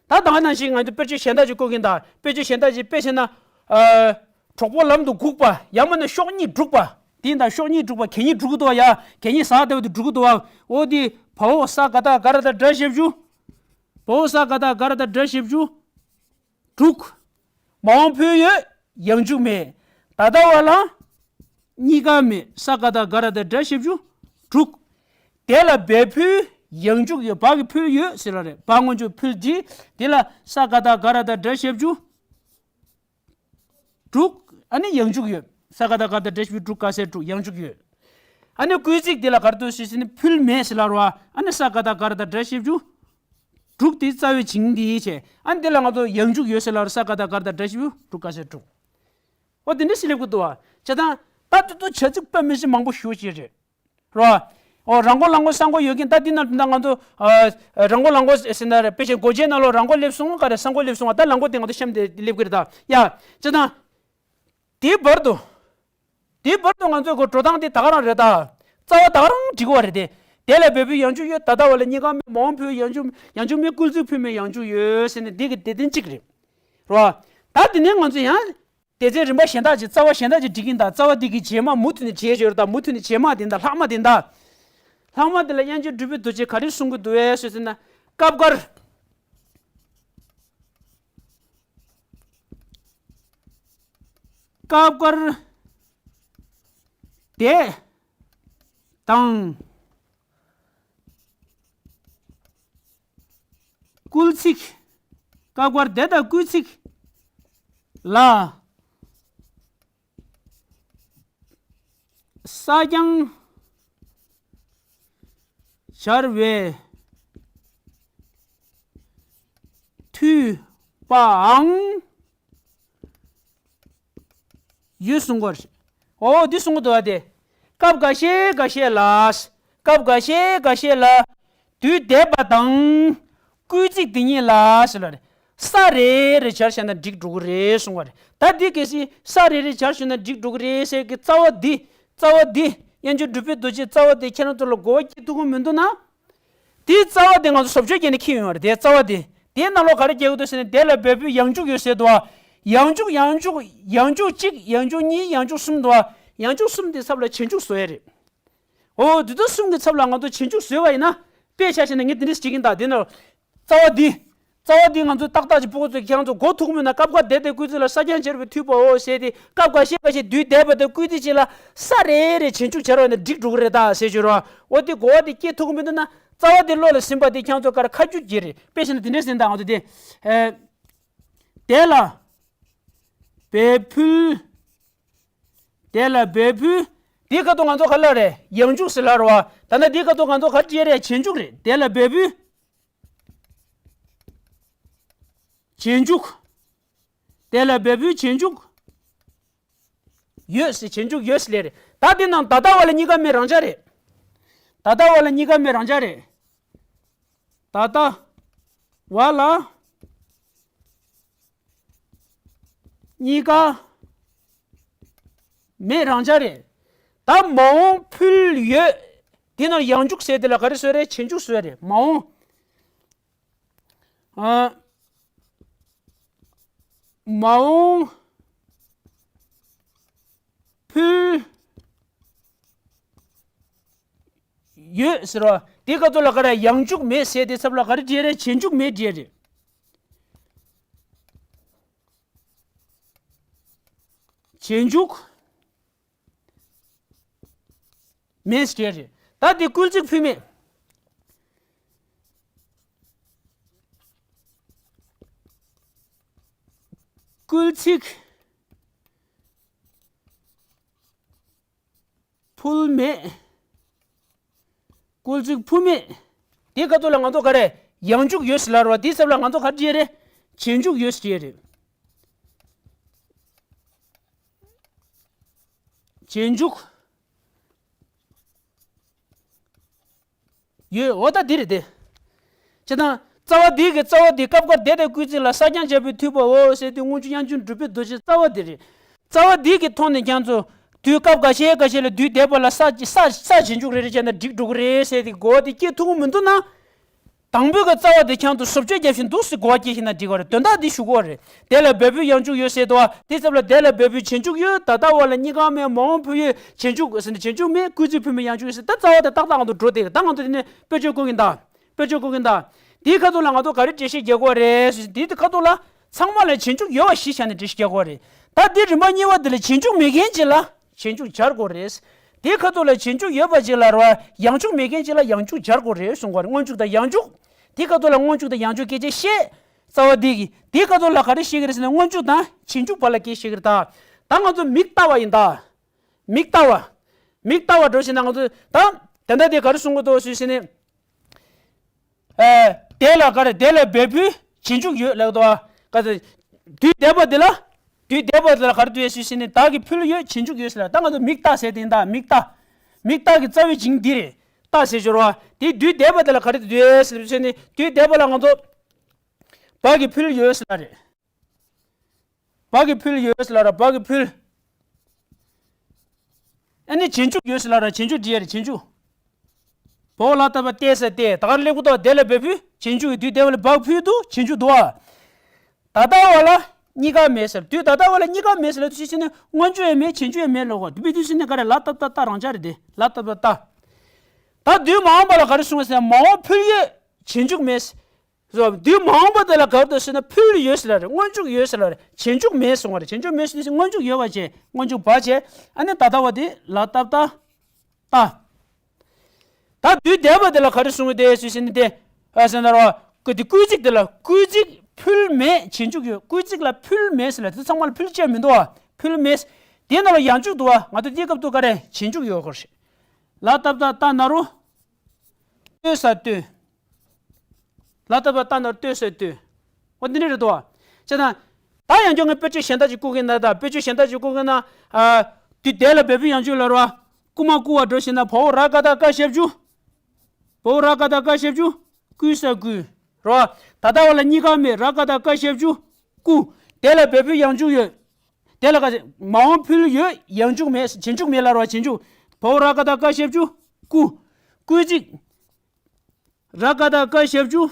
ད་ད་ག་ནང་བཞིན་ང་ཚོ་དཔེར་བརྗོད་གཞན་དག་ཅིག་བཀོད་ཀྱིན་ད། དཔེར་བརྗོད་གཞན་དག་ཅིག་དཔེ་བྱས་ན། ཨ། གྲོགས་པོ་ལམ་དུ་སྒུག་པ། ཡང་མིན་ན་ཤོག་གཉིས་སྒྲུག་པ། དེ་ཡིན་ད་ཤོག་གཉིས་སྒྲུག་པ། གད་སྙིགས་སྒྲུག་གི་འདུག་བ་ཡ། གད་སྙིགས་ཟ་བསྡད་པ་དེ་སྒྲུག་གི་འདུག་བ། འོ་དེ། བའོ་ས་ག་བཏགས་སྒ་ར་བཏགས་སྒྲ་ཞབས་ཞུ། བའོ་ས་ག་བཏགས་སྒ་ར་བཏགས་སྒྲ་ཞབས་ཞུ། དྲུག་མ་འོངས་ཕུལ་ཡོད། ཡང་འཇུག་མེད། ད་ལྟ་བ་ལ། གཉིས་ཀ་མེད། ས་ག་བཏགས་སྒ་ར་བཏགས་སྒྲ་ཞབས་ཞུ། དྲུག་དེ་ལ་འབད་ཕུལ་ཡང་འཇུག་ཡོད། བ་གི་ཕུལ་ཡོད་ཟེར་བ་རེད། བ་སྔོན་འཇུག་ཕུལ་དེ། དེ་ལ་ས་ག་བཏགས་སྒ་ར་བཏགས་སྒྲ་ཞབས་ཞུ། དྲུག་ཨ་ནི་ཡང་འཇུག་ཡོད། ས་ག་བཏགས་སྒ་ར་བཏགས་སྒྲ་ཞབས་ཞུ་དྲུག་ག་ས་དྲུག་ཡང་འཇུག་ཡོད། ཨ་ནི་སྐུལ་ཚིག་དེ་ལ་ག་རེ་འདུག་ཟེར་ཟེར་ན་ཕུལ་མེད་ཟེར་ལབ་རོ། ཨ་ནི་ས་ག་བཏགས་སྒ་ར་བཏགས་སྒྲ་ཞབས་ཞུ། དྲུག་དེ་རྩ་བའི་བྱིངས་འདི་བྱས། ཨ་ནི་དེ་ལ་ང་ཚོ་ཡང་འཇུག་ཡོད་ཟེར་ལབ་རོ། ས་ག་བཏགས་སྒ་ར་བཏགས་སྒྲ་ཞབས་ཞུ་དྲུག་ག་ས་དྲུག་འོ་དེ་འདྲ་ཞིག་སླེབས་ཀྱི་འདུག་བ། བྱས་ཙང་ད་དེ་ཚོ་བྱ་ཚིག་དཔེ་མི་སྲིད་མང་པོ་ཞེ་པོ་ཅིག་རེད། རོ། འོ་རང་མགོ་ལག་མགོ་ས་མགོ་ཡོད་མཁན་ད་འདི་ན་ད་ང་ཚོ་ཨ་རང་མགོ་ལག་མགོ་ཟེར་ན་རེད། དཔེ་བྱས་མགོ་ཅན་ནང་ལོགས་རང་མགོ་སླེབས་སོང་། ག་རེ་ས་མགོ་སླེབས་སོང་བ། ད་ལག་མགོ་དེ་ང་ཚོ་གཤམ་དེ་སླེབས་ཀྱི་རེད་ད། ཡ། བྱས་ཙང་། དེའི་བར་དུ། དེའི་བར་དུ་ང་ཚོའི་གོ་འགྲོ་སྟངས་དེ་ད་ག་རང་རེད་ད། རྩ་བ་ད་ག་རང་འགྲིག་པ་རེད་དེ། དེ་ལ་འབད་བའི་ཡང་འཇུག་ཡོད། ད་ལྟ་བ་ལ་གཉིས་ཀ་མེད། མ་འོངས་འཕོ་བའི་ཡང་འཇུག་ཡང་འཇུག་མེད། སྐུལ་ཚིག་འཕོས་མེད། ཡང་འཇུག་ཡོད་ཟེར་ནས་འདི་གི་སྡེ་ཚན་གཅིག་རེད། རེད་བ། ད་དེ་ནས་ང་ཚོ་ཡང་སྡེ་ཚན་རིམ་པ་གཞན་དག་ཅིག་རྩ་བ་གཞན་དག་ཅིག་སྒྲིག་གིན་ད། རྩ་བ་འདི་གི་རྗེས་མ་མུ་མཐུད་ནས་བྱས་ཡོད་རེད་ད། མུ་མཐུད་ནས་རྗེས་མ་དེ་ད་ལྷག་མ་དེ་ད། ལྷག་མ་དེ་ལ་དབྱངས་ཅན་སྒྲུབ་པའི་རྡོ་རྗེས་ག་རེ་གསུང་གི་འདུག་ཟེར་ན། སྐབས་འགར། སྐབས་འགར་དེ་དང་སྐུལ་ཚིག་སྐབས་འགར་དེ་དང་སྐུལ་ཚིག་ལ་ས་རྐྱང་སྦྱར་བའི་མཐུས་པའང་ཡོད་གསུང་གི་རེད། འོ་འདི་གསུང་གི་འདུག་བ་དེ། སྐབས་འགའ་ཤས་འགའ་ཤས་ལ། སྐབས་འགའ་ཤས་འགའ་ཤས་ལ། དུས་འདས་པ་དང་སྐུལ་ཚིག་དེ་གཉིས་ལ་ཟེར་ལ་རེད། ས་རེ་རེ་སྦྱར་བྱས་ན་འགྲིག་འགྲོ་གི་རེད་གསུང་བ་རེད། ད་འདི་གལ་སྲིད་ས་རེ་རེ་སྦྱར་བྱས་ན་འགྲིག་འགྲོ་གི་རེད་ཟེར་གི་རྩ་བ་འདི། རྩ་བ་འདི་དབྱངས་ཅན་སྒྲུབ་པའི་རྡོ་རྗེ་རྩ་བ་འདི་ཁྱེད་རང་ཚོ་ལ་གོ་བ་སྐྱེ་ཐུབ་ཀྱི་མི་འདུག་ན། དེའི་རྩ་བ་དེ་ང་ཚོ་བཟོ་བཅོས་བརྒྱབ་ནས་འཁྱེར་ཡོང་བ་རེད། དེའི་རྩ་བ་དེ། དེའི་ནང་ལོགས་ག་རེ་རྒྱག་གི་འདུག་ཟེར་ན། དེ་ལ་འབད་པའི་ཡང་འཇུག་ཡོད་ཟེར་འདུག་བ། ཡང་འཇུག་ཡང་འཇུག་ཡང་འཇུག་གཅིག་ཡང་འཇུག་གཉིས་ཡང་འཇུག་གསུམ་འདུག་བ། ཡང་འཇུག་གསུམ་དེའི་ཚབ་ལ་རྗེས་འཇུག་བཟོ་ཡ་རེད། འོ་དེ་ཚོ་གསུམ་གྱི་ཚབ་ལ་ང་ཚོ་རྗེས་འཇུག་བཟོས་པ་ཡིན་ན། དཔེ་ཆ་བཞག་ན་ངས་འདི་འདྲས་བྱེད་ཀྱིན་གདའ། དེ་ནས་རྩ་བ་འདི། རྩ་བ་འདི་ང་ཚོ་ཏག་ཏག་ཅིག་ཕྲུ་གུ་ཚོས་ཁྱེད་རང་ཚོ་གོ་ཐུབ་ཀྱི་མེད་ན། སྐབས་འགར་དེ་དེ་སྐུལ་ཚིག་ལ་ས་རྐྱང་སྦྱར་བའི་མཐུས་པའོ་ཟེར་ཏེ། སྐབས་འགའ་ཤས་འགའ་ཤས་དུས་འདས་པ་དང་སྐུལ་ཚིག་ཅིག་ལ་ས་རེ་རེ་རྗེས་འཇུག་སྦྱར་བ་ན་འགྲིག་འགྲོ་གི་རེད་ད་ཟེར་ཞུ་རོགས། འོ་དེ་གོ་བ་དེ་སྐྱེ་ཐུབ་ཀྱི་མེད་འདུག་ན། རྩ་བ་དེ་བློ་ལ་ཟིན་པ་དེ་ཁྱེད་རང་ཚོ་ག་རེ་ཁ་རྒྱུག་གི་རེད། དཔེ་བཞག་ན་དེ་འདྲས་ཟིན་ད་ང་ཚོ་དེ། ཨེ། དེ་ལ་འབད་ཕུལ། དེ་ལ་འབད་ཕུལ། དེའི་ཁ་ཐུག་ང་ཚོ་ག་ལ་རེད། ཡང་འཇུག་ཟེར་ལ་རོ་བ། ད་ནི་དེའི་ཁ་ཐུག་ང་ཚོ་ག་རེ་རེད། རྗེས་འཇུག་རེད། དེ་ལ་འབད་ཕུལ། རྗེས་འཇུག་དེ་ལ་འབད་ཕུལ་རྗེས་འཇུག་ཡོད་ཟེར། རྗེས་འཇུག་ཡོད་ཟེར་ལེ་རེད། ད་དེ་ནང་ད་ལྟ་བ་ལ་གཉིས་ཀ་མེད་རང་འཇགས་རེད། ད་ལྟ་བ་ལ་གཉིས་ཀ་མེད་རང་འཇགས་རེད། ད་ལྟ་བ་ལ་གཉིས་ཀ་མེད་རང་འཇགས་རེད། ད་མ་འོངས་ཕུལ་ཡོད། དེ་ནང་ཡང་འཇུག་ཟེར་དེ་ལ་ག་རེ་བཟོས་རེད། རྗེས་འཇུག་བཟོས་རེད། མ་འོངས། ཨ། མ་འོངས་ཕུལ་ཡོད་ཟེར་བ། དེ་ག་ཚོད་ལ་ག་རེ། ཡང་འཇུག་མེད་ཟེར་དེ་ཚབ་ལ་ག་རེ་བྲིས་རེད། རྗེས་འཇུག་མེད་བྲིས་རེད། རྗེས་འཇུག་མེད་ཟེར་རེད། ད་འདི་སྐུལ་ཚིག་ཕུལ་མེད། སྐུལ་ཚིག་ཕུལ་མེད། སྐུལ་ཚིག་ཕུལ་མེད། དེ་ག་ཚོད་ལ་ང་ཚོ་ག་རེ། ཡང་འཇུག་ཡོད་ཟེར་ལ་རོ། དེའི་ཚབ་ལ་ང་ཚོ་ག་རེ་བྲིས་རེད། རྗེས་འཇུག་ཡོད་ཟེར་རེད། རྗེས་འཇུག་ཡོད། འོ་ད་འདི་རེད་དེ། བྱས་ཙང་རྩ་བ་འདི་གི་རྩ་བ་འདི། སྐབས་འགར་དེ་དེ་སྐུལ་ཚིག་ལ་ས་རྐྱང་སྦྱར་བའི་མཐུས་པའོ་ཟེར་དེ་སྔོན་འཇུག་དབྱངས་ཅན་སྒྲུབ་པའི་རྡོ་རྗེ་རྩ་བ་འདི་རེད། རྩ་བ་འདི་གི་ཐོག་ནས་ཀྱང་ཚོ་དུས་སྐབས་འགའ་ཤས་འགའ་ཤས་ལ་དུས་འདས་པ་ལ་ས་ས་ས་རྗེས་འཇུག་རེ་རེ་བྱས་ན་འགྲིག་འགྲོ་གི་རེད་ཟེར་དེ་གོ་བ་དེ་སྐྱེ་ཐུབ་ཀྱི་མི་འདུག་ན། དང་པོའི་གི་རྩ་བ་དེ་ཁྱེད་ཚོ་བཟོ་བཅོས་རྒྱབ་བཞིན་འདུག་ཟེར་གོ་བ་སྐྱེ་ཤེས་ན་འགྲིག་གི་རེད། དོན་དག་འདི་ཞུ་གོ་རེད། དེ་ལ་འབད་པའི་ཡང་འཇུག་ཡོད་ཟེར་དོ། དེ་ཚབ་ལ་དེ་ལ་འབད་པའི་རྗེས་འཇུག་ཡོད། ད་ལྟ་བ་ལ་གཉིས་ཀ་མེད། མ་འོངས་ཕུལ་ཡོད། རྗེས་འཇུག་ཟེར་ནས་རྗེས་འཇུག་མེད། སྐུལ་ཚིག་ཕུལ་མེད། ཡང་འཇུག་ཡོད་ཟེར། ད་རྩ་བ་དེ་ཏག་ཏག་ང་ཚོ་འགྲོ་བསྡད་ཀྱི། ད་ང་ཚོ་དེ་ནས་དཔེ་བརྗོད་བཀོད་ཀྱིན་གདའ། དཔེ་བརྗོད་བཀོད་ཀྱིན་གདའ། དེའི་ཁ་ཐུག་ལ་ང་ཚོ་ག་རེ་འགྲེལ་བཤད་རྒྱག་དགོས་རེད་ཟེར། དེའི་ཁ་ཐུག་ལ་ཚང་མ་ལ་རྗེས་འཇུག་ཡོད་པ་གཞི་བཞག་ནས་འགྲེལ་བཤད་རྒྱག་དགོས་རེད། ད་འདི་རིམ་པ་གཉིས་པ་འདི་ལ་རྗེས་འཇུག་མེད་མཁན་ཅིག་ལ་རྗེས་འཇུག་སྦྱར་དགོས་རེད། དེའི་ཁ་ཐུག་ལ་རྗེས་འཇུག་ཡོད་པ་ཅིག་ལ་རོ། ཡང་འཇུག་མེད་མཁན་ཅིག་ལ་ཡང་འཇུག་སྦྱར་དགོས་རེད་གསུང་གི་རེད། སྔོན་འཇུག་དང་ཡང་འཇུག་དེའི་ཁ་ཐུག་ལ་སྔོན་འཇུག་དང་ཡང་འཇུག་སྐད་ཆ་བཤད། རྩ་བ་འདི་གི་དེའི་ཁ་ཐུག་ལ་ག་རེ་བཤད་ཀྱི་རེད་ཟེར་ན། སྔོན་འཇུག་དང་རྗེས་འཇུག་བར་ལ་སྐད་བཤད་ཀྱི་རེད་ད། ད་ང་ཚོ་མིག་ལྟ་བ་ཡིན་ད། མིག་ལྟ་བ། མིག་ལྟ་བ་འགྲོ་བཞིན་ན་ང་ཚོ་ད། དེ་འདྲ་དེ་ག་རེ་གསུང་གི་འདུག་ཞུས་ཟིན་ནས། ཨེ། དེ་ལ་ག་རེ། དེ་ལ་འབད་བའི་རྗེས་འཇུག་ཡོད་ལབ་འདུག་ག་ཚོད། དུས་འདས་པ་དེ་ལ། དུས་འདས་པ་དེ་ལ་ག་རེ་འདུག་ཞུས་ཟིན་ནས། བདག་གིས་ཕུལ་ཡོད། རྗེས་འཇུག་ཡོད་ཟེར་ལ། ད་ང་ཚོ་མིག་ལྟ་ཟེར་དེ་ཡིན་ད། མིག་ལྟ། མིག་ལྟ་གི་རྩ་བའི་བྱིངས་འདི་རེད། ལྟ་ཟེར་སྦྱོར་བ་དེ། དུས་འདས་པ་དེ་ལ་ག་རེ་འདུག་ཟེར་ཟིན་ནས། དུས་འདས་པ་ལ་ང་ཚོ་བདག་གིས་ཕུལ་ཡོད་ཟེར་ལ་རེད། བདག་གིས་ཕུལ་ཡོད་ཟེར་ལ་ར། བདག་གིས་ཕུལ། ཨ་ནི་རྗེས་འཇུག་ཡོད་ཟེར་ལབ་ར། རྗེས་འཇུག་འབྲི་ཡ་རེད། རྗེས་འཇུག་བའོ་ལ་བཏགས་པ་བཏགས་ས་བཏགས། ད་ག་རང་སླེབས་ཀྱི་འདུག་དེ་ལ་བོད་ཕུལ། རྗེས་འཇུག་གི་དུས་འདས་པ་ལ་བ་ཕུལ་འདུག་རྗེས་འཇུག་འདུག་ཨ། ད་ལྟ་བ་ལ་གཉིས་ཀ་མེད་ཟེར། དུས་ད་ལྟ་བ་ལ་གཉིས་ཀ་མེད་ཟེར་ལབ་དུས་ཕྱི་ཕྱི་ནས་སྔོན་འཇུག་ཡང་མེད། རྗེས་འཇུག་ཡང་མེད་ལབ་གོ། དེ་འབྲི་དུས་ཕྱི་ནས་ག་རེ། ལ་བཏགས་པ་ལྟ་རང་འཇགས་རེད་དེ། ལ་བཏགས་པ་ལྟ། ད་དུས་མ་འོངས་པ་ལ་ག་རེ་གསུངས་ཟེར། མ་འོངས་ཕུལ་ཡོད། རྗེས་འཇུག་མེད། སོ། དུས་མ་འོངས་པ་དེ་ལ་ག་རེ་འདུག་ཟེར་ན་ཕུལ་ཡོད་ཟེར་ལབ་རེད། སྔོན་འཇུག་ཡོད་ཟེར་ལབ་རེད། རྗེས་འཇུག་མེད་གསུངས་པ་རེད། རྗེས་འཇུག་མེད་ཟེར་དུས་སྔོན་འཇུག་ཡོད་པ་བྱས། སྔོན་འཇུག་བ་བྱས། ཨ་ནི་ད་ལྟ་བ་དེ་ལ་བཏགས་པ་ལྟ། ད་དུས་འདས་པ་དེ་ལ་ག་རེ་གསུང་གི་འདུག་ཟེར་ན་དེ། ཨ་ཟེར་ན་རོ། ཀུ་དེ་སྐུལ་ཚིག་དེ་ལ། སྐུལ་ཚིག་ཕུལ་མེད། རྗེས་འཇུག་ཡོད། སྐུལ་ཚིག་ལ་ཕུལ་མེད་ཟེར་ལབ་དེ་ཚང་མ་ལ་ཕུལ་བྱས་མི་འདུག་བ། ཕུལ་མེད། དེའི་ནང་ལ་ཡང་འཇུག་འདུག་བ། ང་ཚོ་དེའི་སྐབས་དུ་ག་རེ། རྗེས་འཇུག་ཡོད་དགོས་རེད། ལ་བཏགས་པ་ལྟ། ལྟ་ན་རོ། ལྟོས་ས་ལྟོས། ལ་བཏགས་པ་ལྟ་ན་རོ། ལྟོས་ས་ལྟོས། འོ་འདི་འདྲ་རེད་དོ། བྱས་ཙང་། ད་ཡང་བསྐྱར་ངས་དཔེར་བརྗོད་གཞན་དག་ཅིག་བཀོད་ཀྱིན་ན། ད་དཔེར་བརྗོད་གཞན་དག་ཅིག་བཀོད་ཀྱིན་ན། ཨ། དུས་འདས་ལ་བོད་ཕུལ་ཡང་འཇུག་ལ་རོ། བསྐུ་མ་བསྐུར་བ་འགྲོ་ཞེ་ན། བའོ་ར་ག་བཏགས་བཀའ་ཞབས་ཞུ། བའོ་ར་ག་བཏགས་བཀའ་ཞབས་ཞུ། བསྐུལ་ས་བསྐུལ། རོ། ད་ལྟ་བ་ལ་གཉིས་ཀ་མེད། ར་ག་བཏགས་བཀའ་ཞབས་ཞུ། བསྐུ། འདས་ལ་བོད་ཕུལ་ཡང་འཇུག་ཡོད། དེ་ལ་ག་མ་འོངས་ཕུལ་ཡོད། ཡང་འཇུག་མེད། རྗེས་འཇུག་མེད་ལ་རོ། རྗེས་འཇུག་བའོ་ར་ག་བཏགས་བཀའ་ཞབས་ཞུ། བསྐུ། བསྐུལ་ཚིག་ར་ག་བཏགས་བཀའ་ཞབས་ཞུ།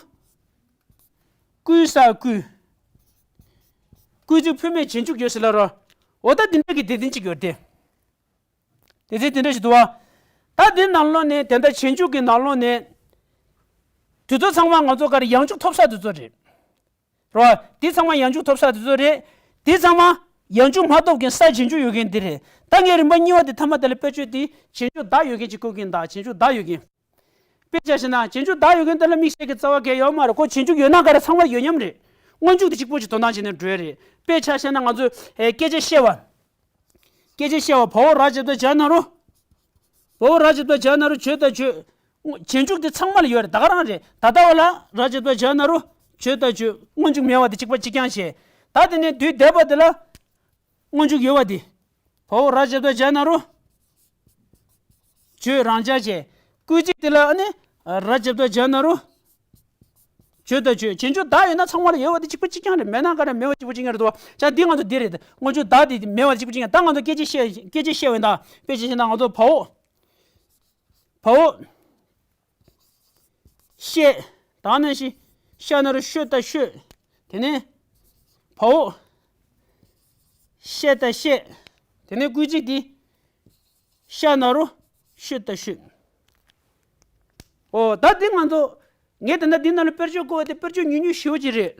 བསྐུལ་ས་བསྐུལ། བསྐུལ་ཚིག་ཕུལ་མེད། རྗེས་འཇུག་ཡོད་ཟེར་ལབ་རོ། འོ་ད་འདི་འདྲ་གི་སྡེ་ཚན་གཅིག་ཡོད་དེ། སྡེ་ཚན་དེ་འདྲ་ཞིག་འདུག་བ། ད་འདི་ནང་ལོགས་ནས། དེ་འདྲ་རྗེས་འཇུག་གི་ནང་ལོགས་ནས། དེ་ཚོ་ཚང་མ་ང་ཚོ་ག་རེ། ཡང་འཇུག་ཐོབ་ས་དེ་ཚོ་རེད། རོ། འདི་ཚང་མ་ཡང་འཇུག་ཐོབ་ས་དེ་ཚོ་རེད། འདི་ཚང་མ་ཡང་འཇུག་མ་ཐོབ་མཁན། ས་རྗེས་འཇུག་ཡོད་མཁན་འདི་རེད། ད་ངས་རིམ་པ་གཉིས་པ་དེ་མཐའ་མ་དེ་ལ་དཔེར་བརྗོད་དེ་རྗེས་འཇུག་བདག་ཡོད་མཁན་ཅིག་བཀོད་ཀྱིན། ད་རྗེས་འཇུག་བདག་ཡོད་མཁན། དཔེ་ཆ་བཞག་ན་རྗེས་འཇུག་བདག་ཡོད་མཁན་དེ་ལ་དམིགས་བསལ་གྱི་རྩ་བ་གང་ཡང་ཡོད་མ་རེད། ཁོ་རྗེས་འཇུག་ཡོད་ན་ག་རེ། ཚང་མ་ཡོད་མཉམ་རེད། སྔོན་འཇུག་དེ་གཅིག་པོ་ཅིག་དོ་སྣང་བྱས་ནས་འགྲོ་ཡ་རེད། དཔེ་ཆ་བཞག་ན་ང་ཚོ། ཨེ། སྐད་ཆ་བཤད་པ། སྐད་ཆ་བཤད་པ། བའོ་ར་བརྒྱབ་དང་བྱ་ན་རོ། བའོ་ར་བརྒྱབ་དང་བྱ་ན་རོ། བྱོས་དང་བྱོས། རྗེས་འཇུག་དེ་ཚང་མ་ལ་ཡོད་རེད། ད་ག་རང་རེད། ད་ལྟ་བ་ལ་ར་བརྒྱབ་དང་བྱ་ན་རོ། བྱོས་དང་བྱོས། སྔོན་འཇུག་མེད་པ་དེ་གཅིག་པ་གཅིག་རྐྱང་བྱས། ད་དེ་ནས་དུས་འདས་པ་དེ་ལ་སྔོན་འཇུག་ཡོད་པ་དེ། བའོ་ར་བརྒྱབ་དང་བྱ་ན་རོ། བྱོས། རང་འཇགས་བྱས། བསྐུལ་ཚིག་དེ་ལ་ཨ་ནི་ར་བརྒྱབ་དང་བྱ་ན་རོ། བྱོས་དང་བྱོས། རྗེས་འཇུག་བདག་ཡོད་ན་ཚང་མ་ལ་ཡོད་པ་དེ་གཅིག་པ་གཅིག་རྐྱང་རེད། མེད་ན་ག་རེ། མེད་པ་གཅིག་པ་གཅིག་རྐྱང་རེད་དོ། ཅག་འདི་ང་ཚོ་འདི་རེད། སྔོན་འཇུག་བདག་དེ་མེད་པ་གཅིག་པ་གཅིག་རྐྱང་། ད་ང་ཚོ་སྐད་ཆ་བཤད། སྐད་ཆ་བཤད་པ་ཡིན་ད། དཔེ་ཆ་བཞག་ན་ང་ཚོ་བའོ། བའོ། བཤད། ད་ནང་བཞིན། བཤད་ན་རོ། བཤོས་དང་བཤོས། དེ་ནས་བའོ། བཤད་དང་བཤད། དེ་ནས་བསྐུལ་ཚིག་འདི། བཤད་ན་རོ། བཤོས་དང་བཤོས། འོ། ད་འདི་ང་ཚོ། ངས་ད་ལྟ་འདི་ནང་ལ་དཔེར་བརྗོད་བཀོད་པ་དེ་དཔེར་བརྗོད་ཉུང་ཉུང་ཞེ་པོ་ཅིག་རེད།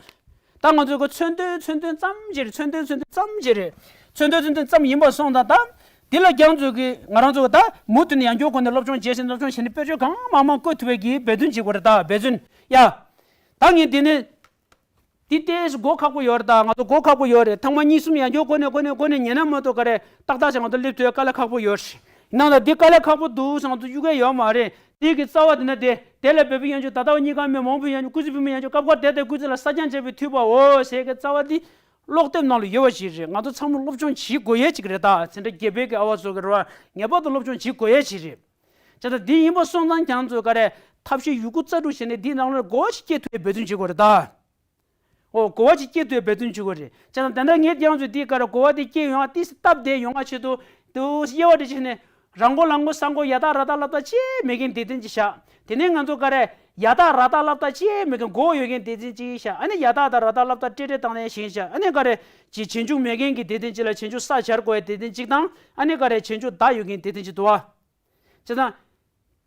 ད་ང་ཚོ་གི་མཚོན་དོན་མཚོན་དོན་ཙམ་ཅིག་རེད། མཚོན་དོན་མཚོན་དོན་ཙམ་ཅིག་རེད། མཚོན་དོན་མཚོན་དོན་ཙམ་ཡིན་པ་སོང་ཙང་། ད་འདི་ལ་རྒྱང་མཛོད་ཀྱི་ང་རང་ཚོ་གི་ད་མུ་མཐུད་ནས་ཡང་བསྐྱར་སྒོ་ནས་སློབ་སྦྱོང་བྱས་ཟིན། སློབ་སྦྱོང་བྱས་ནས་དཔེར་བརྗོད་གང་མང་མང་བཀོད་ཐུབ་པའི་གི་འབད་བརྩོན་བྱེད་དགོས་རེད། ད་འབད་བརྩོན། ཡ། ད་ངས་འདི་ནས། འདི་ཏོག་ཙམ་གོ་ཁག་པོ་ཡོད་རེད་ད། ང་ཚོ་གོ་ཁག་པོ་ཡོད་རེད། ཐེངས་མ་གཉིས་གསུམ་ཡང་བསྐྱར་སྒོ་ནས་སྒོ་ནས་སྒོ་ནས་ཉན་ན་མ་གཏོགས་ག་རེ། ཏག་ཏག་ཅིག་ང་ཚོ་སླེབས་ཐུབ་ཡ་དཀའ་ལས་ཁག་པོ་ཡོད་རེད། ཡིན་ནའང་ད་འདི་དཀའ་ལས་ཁག་པོ་འདུག་ཟེར་ང་ཚོ་གཡུག་གི་ཡོད་མ་རེད། དེ་གི་རྩ་བ་དེ་ན་དེ། དེ་ལ་བོད་པའི་ཡང་བསྐྱར་ད་ལྟ་བ་གཉིས་ཀ་མེད། མ་འོངས་པའི་ཡང་བསྐྱར། སྐུལ་ཚིག་ཕུལ་མེད་ཡང་བསྐྱར། སྐབས་འགར་དེ་ལྟར་སྐུལ་ཚིག་ལ་ས་རྐྱང་བྱས་པའི་འཐུས་པའོ་ཟེར་གི་རྩ་བ་དེ་ཀློག་དེབ་ནང་ལ་ཡོད་པ་ཞིག་རེད། ང་ཚོ་ཚང་མ་སློབ་སྦྱོང་བྱེད་དགོས་ཡས་ཅིག་རེད་ད། དེ་འདྲ་རྒྱལ་པོའི་གི་ཨ་བ་ཚོ་གི་རེད་བ། ངེས་པར་དུ་སློབ་སྦྱོང་བྱེད་དགོས་ཡས་ཅིག་རེད། བྱས་ཙང་འདི་ཡིན་པ་སོང་ཙང་ཁྱེད་ཚོས་ག་རེ། ཐབས་ཤེས་ཡོད་རྒུ་རྩལ་སྤྲུགས་བྱས་ནས་འདིའི་ནང་ལ་གོ་བ་ཞིག་སྐྱེ་ཐུབ་པའི་འབད་བརྩོན་བྱེད་དགོས་རེད་ད། འོ། གོ་བ་ཞིག་སྐྱེ་ཐུབ་པའི་འབད་བརྩོན་བྱེད་དགོས་རེད། བྱས་ཙང་དེ་འདྲ་ངས་ཁྱེད་ཚོས་འདི་ག་རེ། གོ་བ་འདི་སྐྱེ་ཡོང་བ། ཏོག་ཙམ་སྟབས་བདེ་ཡོང་བ་ཆེད་དུ། དུ་དབྱེ་བ་འབྱེད་བྱས་ནས། ར་མགོ་ལ་མགོ་ས་མགོ་ཡ་བཏགས་ར་བཏགས་ལ་བཏགས་ཅི་ཡང་མེད་མཁན་སྡེ་ཚན་ཅིག་བཞག་དེ་ནས་ང་ཚོ་ག་རེ། ཡ་བཏགས་ར་བཏགས་ལ་བཏགས་ཅི་ཡང་མེད་མཁན་མགོ་ཡོད་མཁན་སྡེ་ཚན་ཅིག་བཞག་ཨ་ནི་ཡ་བཏགས་དང་ར་བཏགས་ལ་བཏགས་སྤྲེལ་སྤྲེལ་བཏགས་ནས་བཞག་ཨ་ནི་ག་རེ། ཅིག་རྗེས་འཇུག་མེད་མཁན་གྱི་སྡེ་ཚན་ཅིག་ལ་རྗེས་འཇུག་ས་སྦྱར་དགོས་ཡ་སྡེ་ཚན་ཅིག་དང་། ཨ་ནི་ག་རེ། རྗེས་འཇུག་བདག་ཡོད་མཁན་སྡེ་ཚན་ཅིག་འདུག་བ། བྱས་ཙང་།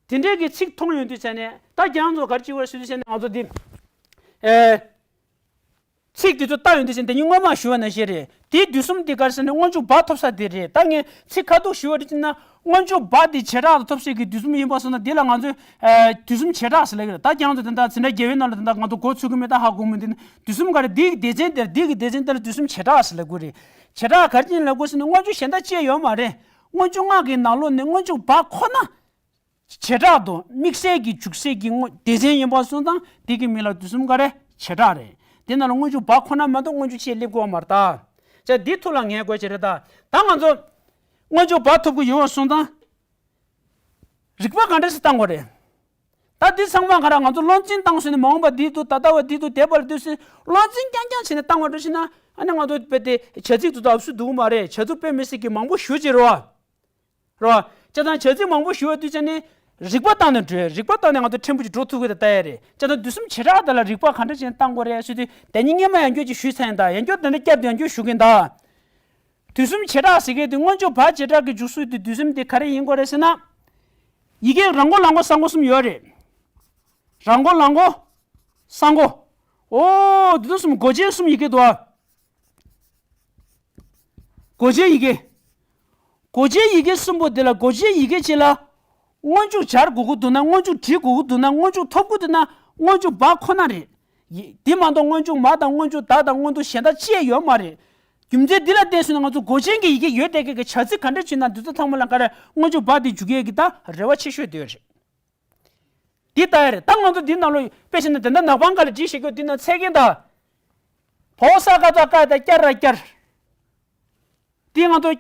དེ་འདྲའི་གི་ཚིག་མཐོང་ཡོང་དུས་ཙ་ནས། ད་ཁྱེད་རང་ཚོ་ག་རེ་བྱེད་དགོས་ཟེར་དུས་ཙ་ནས་ང་ཚོ་འདི། ཨེ། ཚིག་དེ་ཚོ་བལྟ་ཡོང་དུས་ཙ་ནས། དེ་ཉིད་སྔོན་མ་ཞུ་བ་ནང་བཞིན་རེད། དེའི་དུས་གསུམ་དེ་ག་རེ་ཟེར་ན་སྔོན་འཇུག་བ་ཐོབ་ས་དེ་རེད། ད་ངས་ཚིག་ཁ་ཐུག་ཞུ་བ་རེད་ཅེ་ན། སྔོན་འཇུག་བ་དེ་བྱེ་བྲག་ཏུ་ཐོབ་སའི་གི་དུས་གསུམ་ཡིན་པ་སོང་ན། དེ་ལ་ང་ཚོས། ཨེ། དུས་གསུམ་བྱེ་བྲག་ཟེར་ལབ་ཀྱི་རེད། ད་ཁྱེད་རང་ཚོ་དེ་འདྲ་འཛིན་གྲྭ་བརྒྱད་པའི་ནང་ལ་དེ་འདྲ་ང་ཚོ་གོ་ཚུད་ཀྱི་མེད། ད་ཧ་གོ་མི་འདུག་དུས་གསུམ་ག་རེ། འདི་གི་སྡེ་ཚན་དེར། འདི་གི་སྡེ་ཚན་དེ་ལ་དུས་གསུམ་བྱེ་བྲག་ཟེར་ལབ་ཀྱི་རེད། བྱེ་བྲག་ག་རེ་ཡིན་ལབ་དགོས་ཟེར་ན། སྔོན་འཇུག་གཞན་དག་ཅི་ཡང་ཡོད་མ་རེད། སྔོན་འཇུག་སྔགས་ཀྱི་ནང་ལོགས་ནས་སྔོན་འཇུག་བ་ཁོ་ན། བྱེ་བྲག་ཏུ་དམིགས་བསལ་གྱི་འཇུག་སའི་གི་སྔོ་སྡེ་ཚན་ཡིན་པ་སོང་ཙང་། དེ་གི་མིང་ལ་དུས་གསུམ་ག་རེ། བྱེ་བྲག་རེད། དེ་ནང་ལ་སྔོན་འཇུག་བ་ཁོ་ན་མ་གཏོགས་སྔོན་འཇུག་ཅི་ཡང་སླེབས་ཀྱི་ཡོད་མ་རེད་ད། བྱས་ཙང་འདི་ཐུགས་ལ་ངེས་དགོས་ཀྱི་རེད་ད། ད་ང་ཚོ་སྔོན་འཇུག་བ་ཐོབ་ཀྱི་ཡོད་པ་སོང་ཙང་། རིགས་པ་ག་འདྲ་ཞིག་བཏང་དགོས་རེད། ད་འདི་ཚང་མ་ག་རེ། ང་ཚོ་བློ་འཛིན་བཏང་ཟིན་ནས། མ་འོངས་པ་འདི་འདུག་ད་ལྟ་བ་འདི་འདུག་འདས་པ་ལ་འདུག་ཟེར་བློ་འཛིན་རྐྱང་རྐྱང་བྱས་ནས་བཏང་བ་འདྲ་ཞིག་ན། ཨ་ནི་ང་ཚོ་དཔེ་དེ་བྱ་ཚིག་དེ་ཚོ་ཨབ་སུ་འདུག་མ་རེད། བྱ་ཚིག་དཔེ་མི་སྲིད་ཀྱི་མང་པོ་ཞེ་ཅིག་རེད་བ། རེད་བ། བྱས་ཙང་བྱ་ཚིག་མང་པོ་ཞུ་བ་དུས་ཙམ་ནས་རིག་པ་བཏང་ནས་འགྲོ། རིག་པ་བཏང་ནས་ང་ཚོ་ཕྲན་བུ་ཅིག་འགྲོ་ཐུབ་ཀྱི་རེད་ལྟ་ཡ་རེད། བྱས་ཙང་དུས་གསུམ་བྱེ་བྲག་དེ་ལ་རིག་པ་ག་འདྲ་ཅིག་བཏང་དགོས་རེད་ཟེར་དུས་དེ་ཉིད་སྔོན་མ་ཡང་བསྐྱར་ཅིག་ཞུས་ཚར་ཡིན་ད། ཡང་བསྐྱར་དེ་འདྲ་བསྐྱར་དུ་ཡང་བསྐྱར་ཞུ་གི་ཡིན་ད། དུས་གསུམ་བྱེ་བྲག་ཟེར་མཁན་དེ་སྔོན་འཇུག་བ་བྱེ་བྲག་གི་འཇུག་ཚུལ་དེ་དུས་གསུམ་དེ་ག་རེ་ཡིན་དགོས་རེད་ཟེར་ན། ཡི་གེ་རང་མགོ་ལ་མགོ་ས་མགོ་གསུམ་ཡོད་རེད། རང་མགོ་ལ་མགོ་ས་མགོ། ཨོ་དེ་ཚོ་གསུམ་མགོ་ཅན་གསུམ་ཡི་གེ་འདུག་ཨ། མགོ་ཅན་ཡི་གེ། མགོ་ཅན་ཡི་གེ་གསུམ་པོ་དེ་ལ་མགོ་ཅན་ཡི་གེ་གཅིག་ལ། སྔོན་འཇུག་སྦྱར་དགོས་ཀྱི་འདུག་ན། སྔོན་འཇུག་བྲིས་དགོས་ཀྱི་འདུག་ན། སྔོན་འཇུག་ཐོབ་ཀྱི་འདུག་ན། སྔོན་འཇུག་བ་ཁོ་ན་རེད། ཡི་དེ་མ་གཏོགས་སྔོན་འཇུག་མ་དང་སྔོན་འཇུག་ད་དང་སྔོན་འཇུག་གཞན་དག་ཅི་ཡང་ཡོད་མ་རེད། རྒྱུ་མཚན་འདི་ལ་བརྟེན་སོང་ན་ང་ཚོ་མགོ་ཅན་གྱི་ཡི་གེ་ཡོད་དེ་གི་གི་བྱ་ཚིག་ག་འདྲ་བྱུང་ན་འདི་ཚོ་ཚང་མ་ལ་ག་རེ་སྔོན་འཇུག་བ་དེ་འཇུག་ཡས་ཀྱི་ད་རེ་བ་ཆེ་ཤོས་དེ་རེད། འདི་ལྟ་ཡ་རེད། ད་ང་ཚོ་འདི་ནང་ལོ་དཔེ་བྱས་ན་དེ་འདྲ་ནག་པང་ཁ་ལ་བྲིས་ཤེས་རྒྱུ་འདི་ན་ཚད་ཀྱིན་ད། བའོ་ས་ཀ་བཏགས་སྐ་ད་བསྐྱར་ར་བསྐྱར། འདི་ང་ཚོ་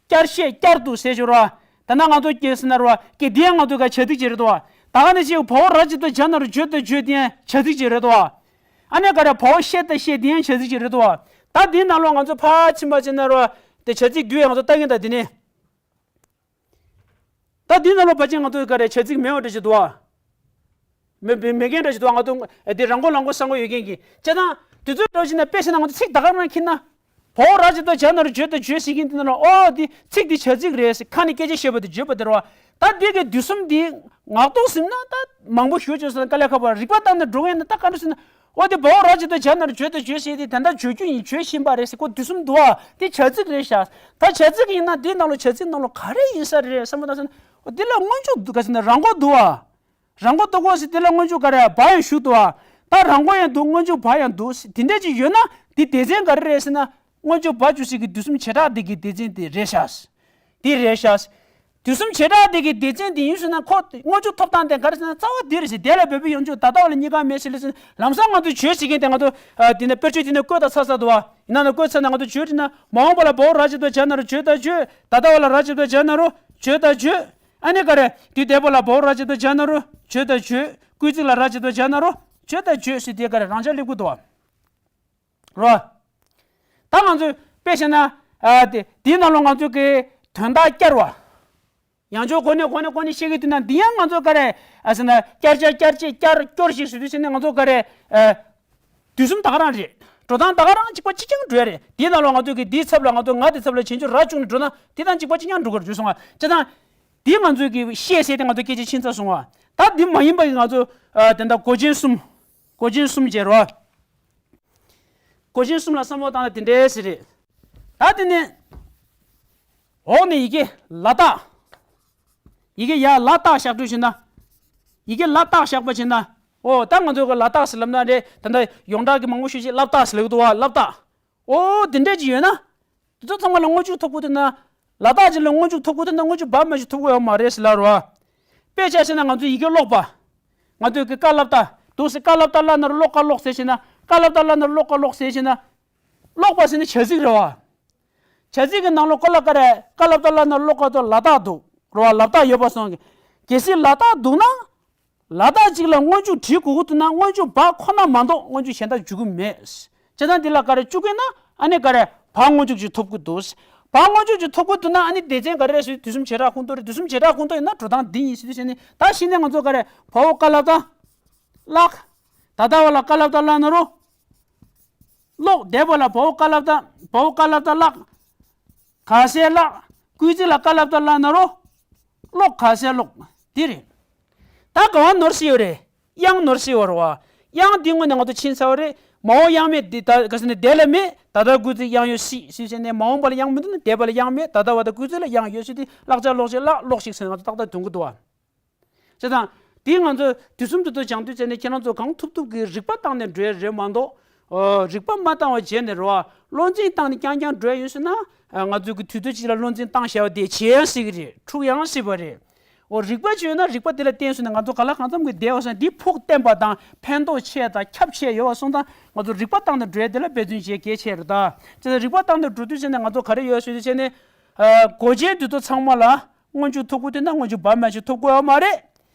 བསྐྱར་བཤད་བསྐྱར་དུ་ཟེར་ཞོར་བ། ད་ན་ང་ཚོ་སྐྱེ་ཟེར་ན་ར་བ་སྐྱེ་འདི་ཡང་ང་ཚོ་ག་བྱ་ཚིག་ཅིག་རེད་དོ། ད་ག་ནས་ཅིག་བའོ་ར་ཅིག་ཏུ་བྱ་ན་རུ་བརྗོད་དུ་བརྗོད་འདི་ཡང་བྱ་ཚིག་ཅིག་རེད་དོ། ཨ་ནེ་ག་རེ་བའོ་ཤེ་ད་བཤད་འདི་ཡང་བྱ་ཚིག་ཅིག་རེད་དོ། ད་འདི་ནང་ལོ་ང་ཚོ་ཕར་ཕྱིན་པ་ཅིག་ན་ར་བ་དེ་བྱ་ཚིག་བསྡུས་ཡང་ང་ཚོ་ལྟ་གིན་ད་འདི་ནས། ད་འདི་ནང་ལོ་ཕལ་ཆེར་ང་ཚོ་ག་རེ་བྱ་ཚིག་མེད་པ་འདྲ་ཞིག་འདུག་ཨ། མེད་མེད་མེད་མཁན་འདྲ་ཞིག་འདུག་ཨ། ང་ཚོ་འདི་རང་མགོ་ལ་མགོ་ས་མགོ་ཡོད་མཁན་གྱི་བྱས་ཙང་དེ་ཚོའི་འདྲ་ཞིག་ན་དཔེ་བྱས་ན་ང་ཚོ་ཚིག་ད་ག་རང་འཁྱེར་ན། བའོ་ར་ཅིག་ཏུ་བྱ་ན་རུ་བརྗོད་དུ་བརྗོད་ཟེར་མཁན་འདི་ནང་ལ་ཨོ་འདི་ཚིག་འདི་བྱ་ཚིག་རེད་ཟེར་ཁ་ནས་སྐད་ཆ་བཤད་པ་དེ་བརྗོད་པ་དེ་རེད་བ། ད་འདི་གི་དུས་གསུམ་འདི་ངག་ཐོག་ཟིན་ན་ད་མང་པོ་ཞུ་བཅོས་སོང་དཀའ་ལས་ཁག་པོ་རིག་པ་བཏང་ནས་འགྲོ་གི་ཡིན་ན་ད་ག་འདྲ་ཟེར་ན། འོ་དེ་བའོ་ར་ཅིག་ཏུ་བྱ་ན་རུ་བརྗོད་དུ་བརྗོད་ཟེར་དེ་ད་ལྟ་བརྗོད་རྒྱུ་ཡིན་བརྗོད་བཞིན་པ་རེད་ཟེར་ཁོ་དུས་གསུམ་འདུག་ཨ། དེ་བྱ་ཚིག་རེད་ཤག་ད་བྱ་ཚིག་ཡིན་ན་དེའི་ནང་ལ་བྱ་ཚིག་ནང་ལ་ག་རེ་ཡིན་ས་རེད་བསམ་བློ་བཏང་ཟེར་ན། འོ་དེ་ལ་སྔོན་འཇུག་འདུག་ག་ཟེར་ན་རང་མགོ་འདུག་ཨ། རང་མགོ་འདུག་གོ་ཟེར་དེ་ལ་སྔོན་འཇུག་ག་རེ་བ་ཡང་ཞུགས་འདུག་ཨ། ད་རང་མགོ་ཡང་འདུག་སྔོན་འཇུག་བ་ཡང་འདུག་ཟེར་དེ་འདྲ་ཅིག་ཡོད་ན་དེ་སྡེ་ཚན་ག་རེ་རེད་ཟེར་ན། སྔོན་འཇུག་བ་འཇུག་ཟེར་གི་དུས་གསུམ་བྱེ་བྲག་དེ་གི་སྡེ་ཚན་དེ་རེད་ཤག་དེ་རེད་ཤག་དུས་གསུམ་བྱེ་བྲག་དེ་གི་སྡེ་ཚན་དེ་ཡིན་ཟེར་ན་ཁོ་སྔོན་འཇུག་ཐོབ་སྟངས་དེ་ག་རེ་ཟེར་ན་རྩ་བ་འདི་རེད་ཟེར། དེ་ལ་བོད་པའི་ཡོངས་འཇུག་ད་ལྟ་བ་ལ་གཉིས་ཀ་མེད་ཟེར་ལ་ཟེར་ན་ལམ་སང་ང་ཚོས་བྱོས་ཟེར་མཁན་དེ་ང་ཚོ་ཨ་དེ་ནས་དཔེར་བརྗོད་དེ་ནས་བཀོད་ད་ཚར་ཚར་འདུག་བ། ཡིན་ན་ན་བཀོད་ཚར་ན་ང་ཚོ་བྱོས་དེ་ན་མ་འོངས་པ་ལ་བའོ་ར་ཅིག་ཏུ་བྱ་ན་རུ་བྱོས་ད་བྱོས། ད་ལྟ་བ་ལ་ར་ཅིག་ཏུ་བྱ་ན་རུ་བྱོས་ད་བྱོས། ཨ་ནི་ག་རེ་དུས་འདས་པ་ལ་བའོ་ར་ཅིག་ཏུ་བྱ་ན་རུ་བྱོས་ད་བྱོས། སྐུལ་ཚིག་ལ་ར་ཅིག་ཏུ་བྱ་ན་རུ་བྱོས་ད་བྱོས་ཟེར་དེ་ག་རེ་རང་འཇགས་སླེབས་ཀྱི་འདུག་བ། རོ། ད་ང་ཚོས་དཔེ་བྱས་ན། ཨ་དེ་དེའི་ནང་ལ་ང་ཚོས་ཀྱི་དོན་དག་བསྐྱར་བ། ཡང་བསྐྱར་གོ་ནས་གོ་ནས་གོ་ནས་བཤད་ཀྱི་དུས་ན་འདི་ཡང་ང་ཚོ་ག་རེ་ཨ་ཟེར་ན་བསྐྱར་བསྐྱར་བསྐྱར་བཅད་བསྐྱར་སྐྱོར་ཞིག་ཟེར་དུས་ཟེར་ནས་ང་ཚོ་ག་རེ་ཨ་དུས་གསུམ་ད་ག་རང་རེད། འགྲོ་སྟངས་ད་ག་རང་གཅིག་པ་གཅིག་རྐྱང་འགྲོ་ཡ་རེད། དེའི་ནང་ལ་ང་ཚོ་གི་འདིའི་ཚབ་ལ་ང་ཚོ་ང་དེ་ཚབ་ལ་བྱེད་འཇུག་ར་བཅུག་ནས་འགྲོ་ན་དེ་དང་གཅིག་པ་གཅིག་རྐྱང་འགྲོ་གི་རེད་བརྗོད་སོང་བ། བྱས་ཙང་། འདི་ང་ཚོས་ཀྱི་བཤད་ཟེར་ཏེ་ང་ཚོ་སྐད་ཆ་ཕྱིན་ཚར་སོང་བ། ད་འདི་མ་ཡིན་པ་ཡི་ང་ཚོ་ཨ་དེ་འདྲ་མགོ་ཅན་གསུམ། མགོ་ཅན་གསུམ་བྱས་རོ། མགོ་ཅན་གསུམ་ལ་བསམ་བློ་བཏང་ན་དེ་འདྲའི་ཟེར་རེད། ད་དེ་ནས་འོག་ནས་ཡི་གེ་ལ་བཏགས། ཡི་གེ་ཡ་ལ་བཏགས་བཞག་འགྲོ་བྱས་ན། ཡི་གེ་ལ་བཏགས་བཞག་པ་བྱས་ན། ཨོ་ད་ང་ཚོ་གི་ལ་བཏགས་ཟེར་ལབ་ན་རེད། ད་ལྟ་ཡོངས་གྲགས་ཀྱི་མང་པོ་ཞིག་ཅིག་སླབ་བཏགས་ཟེར་ལབ་ཀྱི་འདུག་བ། སླབ་བཏགས། ཨོ་དེ་འདྲས་ཅིག་ཡོད་ན། དེ་ཚོ་ཚང་མ་ལ་སྔོན་འཇུག་ཐོབ་དགོས་དེ་ན། ལ་དྭགས་ཅིག་ལ་སྔོན་འཇུག་ཐོབ་དགོས་དེ་ན་སྔོན་འཇུག་བ་མ་ཞིག་ཐོབ་དགོས་ཡོད་མ་རེད་ཟེར་ལབ་རོ། དཔེ་ཆ་བཞག་ན་ང་ཚོ་ཡི་གེ་ཀློག་པ། ང་ཚོའི་གི་ཀ་སླབ་བཏགས་འདུག་ཟེར། ཀ་སླབ་བཏགས་བླ་ན་རུ་ཀློག་ཀ་ཀློག་ཟེར་བྱས་ན། ཀ་སླབ་བཏགས་བླ་ན་རུ་ཀློག་ཀ་ཀློག་ཟེར་བྱས་ན། ཀློག་པ་ཟེར་ན་བྱ་ཚིག་རེད་བ། བྱ་ཚིག་གི་ནང་ལོགས་ཀ་ལ་ཀ་རེད། ཀ་སླབ་བཏགས་བླ་ན་རུ་ཀློག་ཀ་དོ་ལ་དྭགས་འདུག་རོ་བ། ལ་དྭགས་ཡོད་པ་སོང་གི། གལ་སྲིད་ལ་དྭགས་འདུག་ན། ལ་དྭགས་གཅིག་ལ་སྔོན་འཇུག་བྲིས་དགོས་ཀྱི་འདུག་ན་སྔོན་འཇུག་བ་ཁོ་ན་མ་གཏོགས་སྔོན་འཇུག་གཞན་དག་འཇུག་གི་མེད། བྱས་ཙང་འདི་ལ་ག་རེ་བཅུག་གི་ན་ཨ་ནི་ག་རེ་བ་སྔོན་འཇུག་ཅིག་ཐོབ་ཀྱི་འདུག་བ་སྔོན་འཇུག་ཅིག་ཐོབ་ཀྱི་འདུག་ན་ཨ་ནི་སྡེ་ཚན་ག་རེ་ཟེར་དུས་གསུམ་བྱེ་བྲག་ཁོངས་གཏོགས་རེད། དུས་གསུམ་བྱེ་བྲག་ཁོངས་གཏོགས་ཡིན་ན་འགྲོ་སྟངས་འདི་ཡིན་ཟེར་དུས་བྱས་ནས་ད་གཞི་ནས་ང་ཚོ་ག་རེ་བའོ་ཀ་སླབ་བཏགས་བླ། ད་ལྟ་བ་ལ་ཀ་སླབ་བཏགས་བླ་ན་རོ། ཀློག་འདས་པ་ལ་བའོ་ཀ་སླབ་བཏགས་བའོ་ཀ་སླབ་བཏགས་བཀླག་ག་ས་བཀླགས། སྐུལ་ཚིག་ལ་ཀ་སླབ་བཏགས་བཀླགས་ན་རོ། ཀློག་ག་ས་ཀློག་འདི་རེད། ད་ག་བ་ནོར་སྲིད་ཡོད་རེད། དབྱངས་ནོར་སྲིད་ཡོད་རེད་བ། དབྱངས་འདི་སྔོན་ནས་ང་ཚོ་ཕྱིན་ཚར་བ་རེད། མ་འོངས་དབྱངས་མེད་འདི་ད་ག་ས་ནས་འདས་ལ་མེད། ད་ལྟ་སྐུལ་ཚིག་དབྱངས་ཡོད་སྲིད་ཟེར་བྱས་ནས་མ་འོངས་པ་ལ་དབྱངས་མི་འདུག་ན་འདས་པ་ལ་དབྱངས་མེད། ད་ལྟ་བ་དང་སྐུལ་ཚིག་ལ་དབྱངས་ཡོད་སྲིད་དེ་བཀླག་བྱ་ཀློག་བྱ་བཀླག་ཀློག་ཤིག་ཟེར་ན་ང་ཚོ་ཏག་ཏག་འདོན་གི་འདུག་བ། བྱས་ཙང་། དེ་ང་ཚོ་དུས་གསུམ་དུ་ཐོ་སྦྱང་དུས་བྱས་ནས་ཁྱེད་རང་ཚོ་གང་ཐུབ་ཐུབ་ཀྱིས་རིག་པ་བཏང་ནས་འགྲོ་ཡ་རེད་མ་གཏོགས། ཨོ། རིག་པ་མ་བཏང་བ་བྱས་ནས་རེད་བ། བློ་འཛིན་བཏང་ནས་རྐྱང་རྐྱང་འགྲོ་ཡ་ཡོད་ཟེར་ན། ཨ། ང་ཚོ་གི་དུས་ཚོད་ཅིག་ལ་བློ་འཛིན་བཏང་བཞག་པ་དེ་བྱེད་ཡང་སྲིད་ཀྱི་རེད། འཁྲུག་ཡང་སྲིད་པ་རེད། ཨོ། རིག་པ་ཅིག་ཡོད་ན་རིག་པ་དེ་ལ་བརྟེན་སོང་ནས་ང་ཚོ་ག་ལ་གང་འཚམ་གྱི་བསྡད་པ་སོང་ན་འདི་ཕུགས་བརྟན་པ་དང་ཕན་ཐོགས་ཆེ་དང་ཁྱབ་ཆེ་ཡོད་པ་སོང་ཙང་ང་ཚོ་རིག་པ་བཏང་ནས་འགྲོ་ཡ་དེ་ལ་འབད་བརྩོན་བྱེད་གལ་ཆེ་རེད་ད། བྱས་ཙང་རིག་པ་བཏང་ནས་འགྲོ་དུས་བྱས་ནས་ང་ཚོ་ག་རེ་ཡོད་ཟེར་དུས་བྱས་ནས། ཨ། མགོ་ཅན་དེ་ཚོ་ཚང་མ་ལ། སྔོན་འཇུག་ཐོབ་དགོས་དུས་ན་སྔོན་འཇུག་བ་མ་ཞིག་ཐོབ་དགོས་ཡོད་མ་རེད།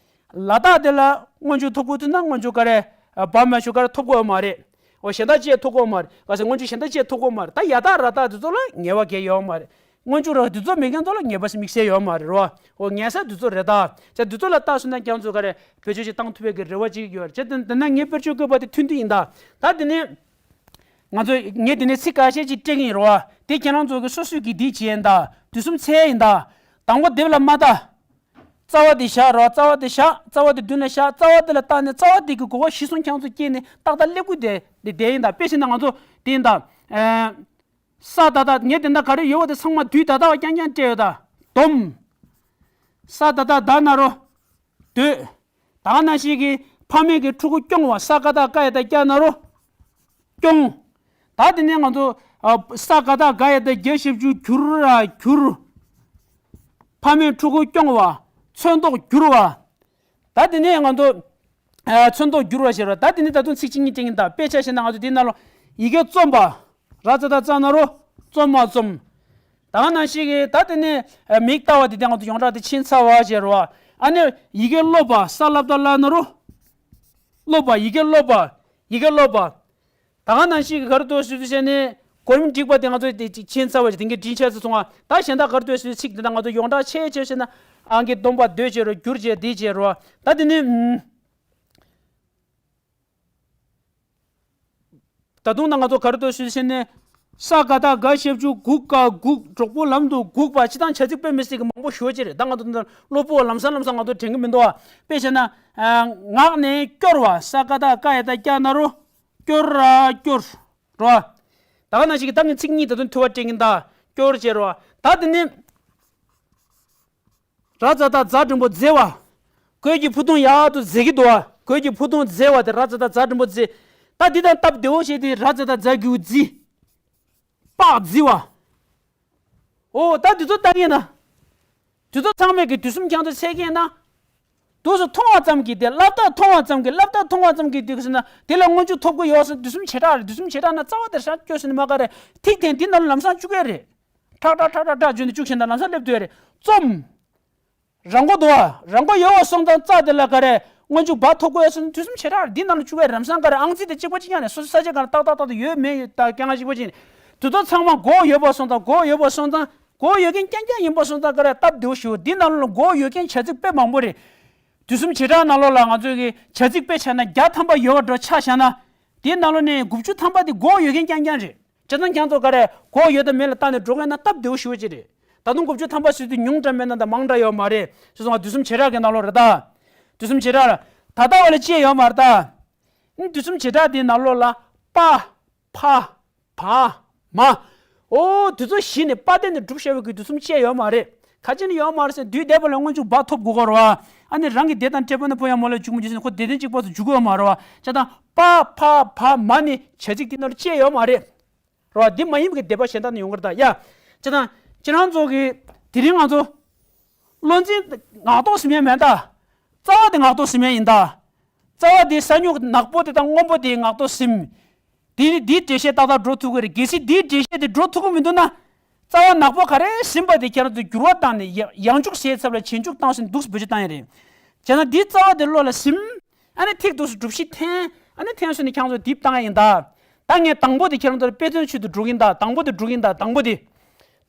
ལ་དྭགས་དེ་ལ་སྔོན་འཇུག་ཐོབ་དགོས་དུས་ན་སྔོན་འཇུག་ག་རེ། བ་མ་ཞིག་ག་རེ་ཐོབ་དགོས་ཡོད་མ་རེད། འོ་གཞན་དག་ཅིག་ཐོབ་དགོས་ཡོད་མ་རེད། ག་ཟེར་སྔོན་འཇུག་གཞན་དག་ཅིག་ཐོབ་དགོས་ཡོད་མ་རེད། ད་ཡ་དྭགས་ར་དྭགས་དེ་ཚོ་ལ་ངེས་པ་གང་ཡང་ཡོད་མ་རེད། སྔོན་འཇུག་ར་འདི་ཚོ་མེད་མཁན་ཚོ་ལ་ངེས་པ་ཞིག་དམིགས་བསལ་ཡོད་མ་རེད་རོ། འོ་ངེས་ས་འདི་ཚོ་རེད་ད། ཅེས་འདི་ཚོ་ལ་བལྟས་སོང་ན་ཁྱེད་ཚོ་ག་རེ་བེད་སྤྱོད་ཅིག་བཏང་ཐུབ་པའི་གི་རེ་བ་ཅིག་ཡོད་རེད། ཅེས་དེ་འདི་ན་ངས་དཔེར་བརྗོད་བཀོད་པ་དེ་ཐུང་ཐུང་ཡིན་ད། ད་དེ་ནས་ང་ཚོ་ངས་དེ་ནས་ཚིག་ཁ་ཤས་ཅིག་སྤྲད་ཀྱི་ཡིན་རོ། དེ་ཁྱེད་རང་ཚོ་གི་སོ་སོའི་གི་འདི་བྱས་ཡིན་ད། དུས་གསུམ་འཚོལ་ཡིན་ད། དང་པོ་དེབ་ལ་མ་ལྟ། རྩ་བ་དེ་བཞག་རོ། རྩ་བ་དེ་བཞག་རྩ་བ་དེ་མདུན་ལ་བཞག་རྩ་བ་དེ་ལ་བལྟས་ནས་རྩ་བ་དེ་གི་གོ་བ་གཞིར་བཟུང་ཁྱེད་ཚོ་སྐྱེས་ནས་ཏག་ཏག་སླེབས་དགོས་དེ་དེ་དེ་ཡིན་ད། དཔེ་བཞག་ན་ང་ཚོ་དེ་ཡིན་ད། ཨེ། ས་ད་ད་ངས་དེ་འདྲ་ག་རེ་ཡོད་པ་དེ་ཚང་མ་དུས་ད་ལྟ་བ་རྐྱང་རྐྱང་སྤྲད་ཡོད་ད། སྡོམ། ས་ད་ད་ད་ན་རོ། སྡོད། ད་ག་ནང་བཞིན་གྱི་ཕ་མེས་ཀྱི་ཕྲུ་གུ་སྐྱོང་བ། ས་ཀ་བཏགས་སྐ་ཡ་བཏགས་སྐྱ་ན་རོ། སྐྱོང་། ད་དེ་ནས་ང་ཚོ་ཨ། ས་ཀ་བཏགས་སྒ་ཡ་བཏགས་སྒྱ་ཞབས་ཀྱུ་སྒྱུར་ར་སྒྱུར། ཕ་མེས་ཕྲུ་གུ་སྐྱོང་བ། ཚོན་མདོག་བསྒྱུར་བ། ད་དེ་ནས་ང་ཚོ་ཨ། ཚོན་མདོག་བསྒྱུར་བ་ཞེས་པ། ད་དེ་ནས་ད་དུང་ཚིག་གཅིག་གཉིས་སྤྲད་ཀྱི་ཡིན་ད། དཔེ་ཆ་བཞག་ན་ང་ཚོ་དེའི་ནང་ལ་ཡི་གེ་རྩོམ་པ། ར་ཙ་བཏགས་རྩ་ན་རོ། རྩོམ་མ་རྩོམ། ད་ག་ནང་བཞིན་གྱི་ད་དེ་ནས་མིག་ལྟ་བ་དེ་དེ་ང་ཚོ་ཡོངས་གྲགས་དེ་ཕྱིན་ཚར་བ་ཞེས་པ། ཨ་ནི་ཡི་གེ་ཀློག་པ། ས་ལ་བཏགས་སླ་ན་རོ། ཀློག་པ། ཡི་གེ་ཀློག་པ། ཡི་གེ་ཀློག་པ། ད་ག་ནང་བཞིན་གྱི་ག་རེ་འདུག་ཟེར་དུས་བྱས་ནས་གོ་རིམ་སྒྲིག་པ་དེ་ང་ཚོ་དེ་ཅིག་ཕྱིན་ཚར་བ་ཞིག་དེང་གི་འདྲིས་ཆགས་སུ་སོང་བ། ད་གཞན་དག་ག་རེ་འདུག་ཟེར་དུས་ཚིག་དེ་དག་ང་ཚོ་ཡོངས་གྲགས་ཆེ་ཆེ་བྱས་ན་ཨང་ཀི་སྡོམ་པ་སྡོད་བྱས་རོ། བསྒྱུར་བྱས་འདི་བྱས་རོ། ད་དེ་ནི་ད་དུང་ན་ང་ཚོ་ག་རེ་འདུག་ཟེར་དུས་བྱས་ནས་ས་ཀ་བཏགས་སྒ་ཞབས་ཀྱུ་སྒུ་སྐ་སྒུག་གྲོགས་པོ་ལམ་དུ་སྒུག་པ། སྤྱིར་བཏང་བྱ་ཚིག་དཔེ་མི་སྲིད་ཀྱི་མང་པོ་ཞེ་པོ་ཅིག་རེད། ད་ང་ཚོ་འདི་ལ་གློ་བུར་བ་ལམ་སང་ལམ་སང་ང་ཚོ་དྲན་གྱི་མི་འདུག་བ། དཔེ་བྱས་ན་ངག་ནས་སྐྱོར་བ། ས་ཀ་བཏགས་སྐ་ཡ་བཏགས་སྐྱ་ན་རོ། སྐྱོར་ར་སྐྱོར། རོ། ད་ག་ནང་བཞིན་གྱི་ད་ངས་ཚིག་གཉིས་ད་དུང་ཐུ་བ་སྤྲད་ཀྱིན་ད། སྐྱོར་བྱས་རོ། ད་དེ་ནས་ར་ཙ་བཏགས་རྫ་འགྲེང་བུ་རྫེ་བ། གོས་ཀྱི་ཕུ་ཐུང་ཡག་ཏུ་རྫེ་གི་འདུག་བ། གོས་ཀྱི་ཕུ་ཐུང་རྫེ་བ་དེ་ར་ཙ་བཏགས་རྫ་འགྲེང་བུ་རྫེ། ད་འདི་དང་སྟབས་བདེ་བོ་བྱས་ཏེ་ར་ཙ་བཏགས་རྫ་གི་གུ་རྫི། པགས་རྫི་བ། འོ་ད་འདི་ཚོ་ལྟ་གིན་ན། དེ་ཚོ་ཚང་མས་ཀྱི་དུས་གསུམ་ཁྱེད་ཚོ་འཚོལ་མཁན་ན། དུས་སུ་མཐོང་བ་ཙམ་གྱིས་དེ་སླབ་སྟེ་མཐོང་བ་ཙམ་གྱིས་སླབ་སྟེ་མཐོང་བ་ཙམ་གྱིས་དེ་ཟེར་ན་དེ་ལ་སྔོན་འཇུག་ཐོབ་ཀྱི་ཡོད་ཟེར། དུས་གསུམ་བྱེ་བྲག་རེད། དུས་གསུམ་བྱེ་བྲག་ན་རྩ་བ་དེར་ཤར་སྐྱོད་ཟེར་ནས་མ་ག་རེ། ཐིག་དེ་འདི་ནང་ལ་ལམ་སང་བཅུག་གི་རེད། ཁྲག་ཁྲག་ཁྲག་ཁྲག་ཁྲག་བརྗོད་ནས་བཅུག་བྱས་ན་ལམ་སང་སླེབས་འདོད་རེད། རྩོམ། རང་མགོ་འདུག་བ། རང་མགོ་ཡོད་པ་སོང་ཙང་རྩ་དེ་ལ་ག་རེ། སྔོན་འཇུག་བ་ཐོབ་ཀྱི་ཡོད་ཟེར་ན་དུས་གསུམ་བྱེ་བྲག་རེད། འདི་ནང་ལ་བཅུག་གི་རེད། ལམ་སང་ག་རེ། ཨང་རྩིས་དེ་གཅིག་པ་གཅིག་རྐྱང་རེད། སོ་སོ་ས་ཆ་གང་ལ་ཏག་ཏག་ཏག་ཏག་ཡོད་མེད་ཡོད་ད་རྐྱང་གཅིག་པ་གཅིག་རེད། དེ་ཚོ་ཚང་མ་མགོ་ཡོད་པ་སོང་ཙང་མགོ་ཡོད་པ་སོང་ཙང་། མགོ་ཡོད་མཁན་རྐྱང་རྐྱང་ཡིན་པ་སོང་ཙང་ག་རེ་སྟབས་བདེ་བོ་ཞིག་འདི་ནང་ལོགས་ལ་མགོ་ཡོད་མཁན་བྱ་ཚིག་དཔེ་མང་པོ་རེད། དུས་གསུམ་བྱེ་བྲག་ནང་ལོགས་ལ་ང་ཚོས་ཀྱི་བྱ་ཚིག་དཔེ་ཆ་ན་བརྒྱ་ཐམ་པ་ཡོད་པ་འདྲ་ཆ་བཞག་ན། འདི་ནང་ལོགས་ནས་དགུ་བཅུ་ཐམ་པ་དེ་མགོ་ཡོད་མཁན་རྐྱང་རྐྱང་རེད། བྱས་ཙང་ཁྱེད་ཚོ་ག་རེ་མགོ་ཡོད་དང་མེད་ལ་བལྟས་ནས་འགྲོ་མཁན་ན་སྟབས་བདེ་བོ་ཞེ་པོ་ཅིག་རེད། ད་དུང་དགུ་བཅུ་ཐམ་པ་ཟེར་དུས་ཉུང་དྲགས་མེད་ན་ད་མང་དྲགས་ཡོད་མ་རེད། བྱས་ཙང་དུས་གསུམ་བྱེ་བྲག་གི་ནང་ལོགས་རེད་ད། དུས་གསུམ་བྱེ་བྲག་ལ་ད་ལྟ་བ་ལ་ཅི་ཡོད་མ་རེད་ད། དུས་གསུམ་བྱེ་བྲག་དེའི་ནང་ལོགས་ལ་པ། ཕ། བ། མ། འོ་དེ་ཚོ་གཞི་ནས་པ་དེ་ནས་གྲུབ་བཞག་པའི་གི་དུས་གསུམ་བཅད་ཡོད་མ་རེད། ག་ཅི་ནས་ཡོད་མ་རེད་ཟེར་དུས་འདས་པ་ལ་སྔོན་འཇུག་བ་ཐོབ་དགོས་ཀྱི་རེད་བ། ཨ་ནི་རང་གི་འདས་དང་འབྲས་བུ་ན་པོ་ཡང་མོ་ལ་འཇུག་མི་འཇུག་ཟེར་ནས་ཁོ་འདས་དོན་གཅིག་པ་ཚོ་འཇུག་གི་ཡོད་མ་རེད་བ། བྱས་ཙང་པ་ཕ་བ་མ་ནི་བྱ་ཚིག་དེ་ནང་ལ་བཅད་ཡོད་མ་རེད། རེད་བ། འདི་མ་ཡིན་པའི་གི་འདས་པ་གཞན་དག་ནས་ཡོང་གི་རེད་ད། ཡ། བྱས་ཙང་ཁྱེད་རང་ཚོ་གི་དེ་རིང་ང་ཚོ་བློ་འཛིན་ངག་ཐོག་ཟིན་ཡ་མེད་ད། རྩ་བ་དེ་ངག་ཐོག་ཟིན་ཡ་ཡིན་ད། རྩ་བ་དེ་ས་སྨྱུག་ནག་པོ་དེ་དང་སྔོན་པོ་དེ་ངག་ཐོག་ཟིན། དེ་ནི་འདིའི་འགྲེལ་བཤད་ཏག་ཏག་འགྲོ་ཐུབ་ཀྱི་རེད། གལ་སྲིད་འདིའི་འགྲེལ་བཤད་དེ་འགྲོ་ཐུབ་ཀྱི་མི་འདུག་ན། རྩ་བ་ནག་པོ་ག་རེ་ཟིན་པ་དེ་ཁྱེད་རང་ཚོས་འགྱུར་བ་བཏང་ནས་ཡ་ཡང་འཇུག་བྱས་ཚབ་ལ་བྱེད་འཇུག་བཏང་ཟིན་འདུག་སེ་བེད་སྤྱོད་བཏང་ཡ་རེད། བྱས་ན་འདིའི་རྩ་བ་དེ་བློ་ལ་ཟིན། ཨ་ནི་ཐིག་འདུག་སེ་སྒྲུབ་གཞི་འཐེན། ཨ་ནི་འཐེན་སོང་ནས་ཁྱེད་རང་ཚོ་འདི་བཏང་ཡ་ཡིན་ད། ད་ངས་དང་པོ་དེ་ཁྱེད་རང་ཚོར་དཔེ་མཚོན་ཚུལ་དུ་སྒྲུབ་ཀྱི་ཡིན་ད། དང་པོ་དེ་སྒྲུབ་ཀྱི་ཡིན་ད། དང་པོ་དེ།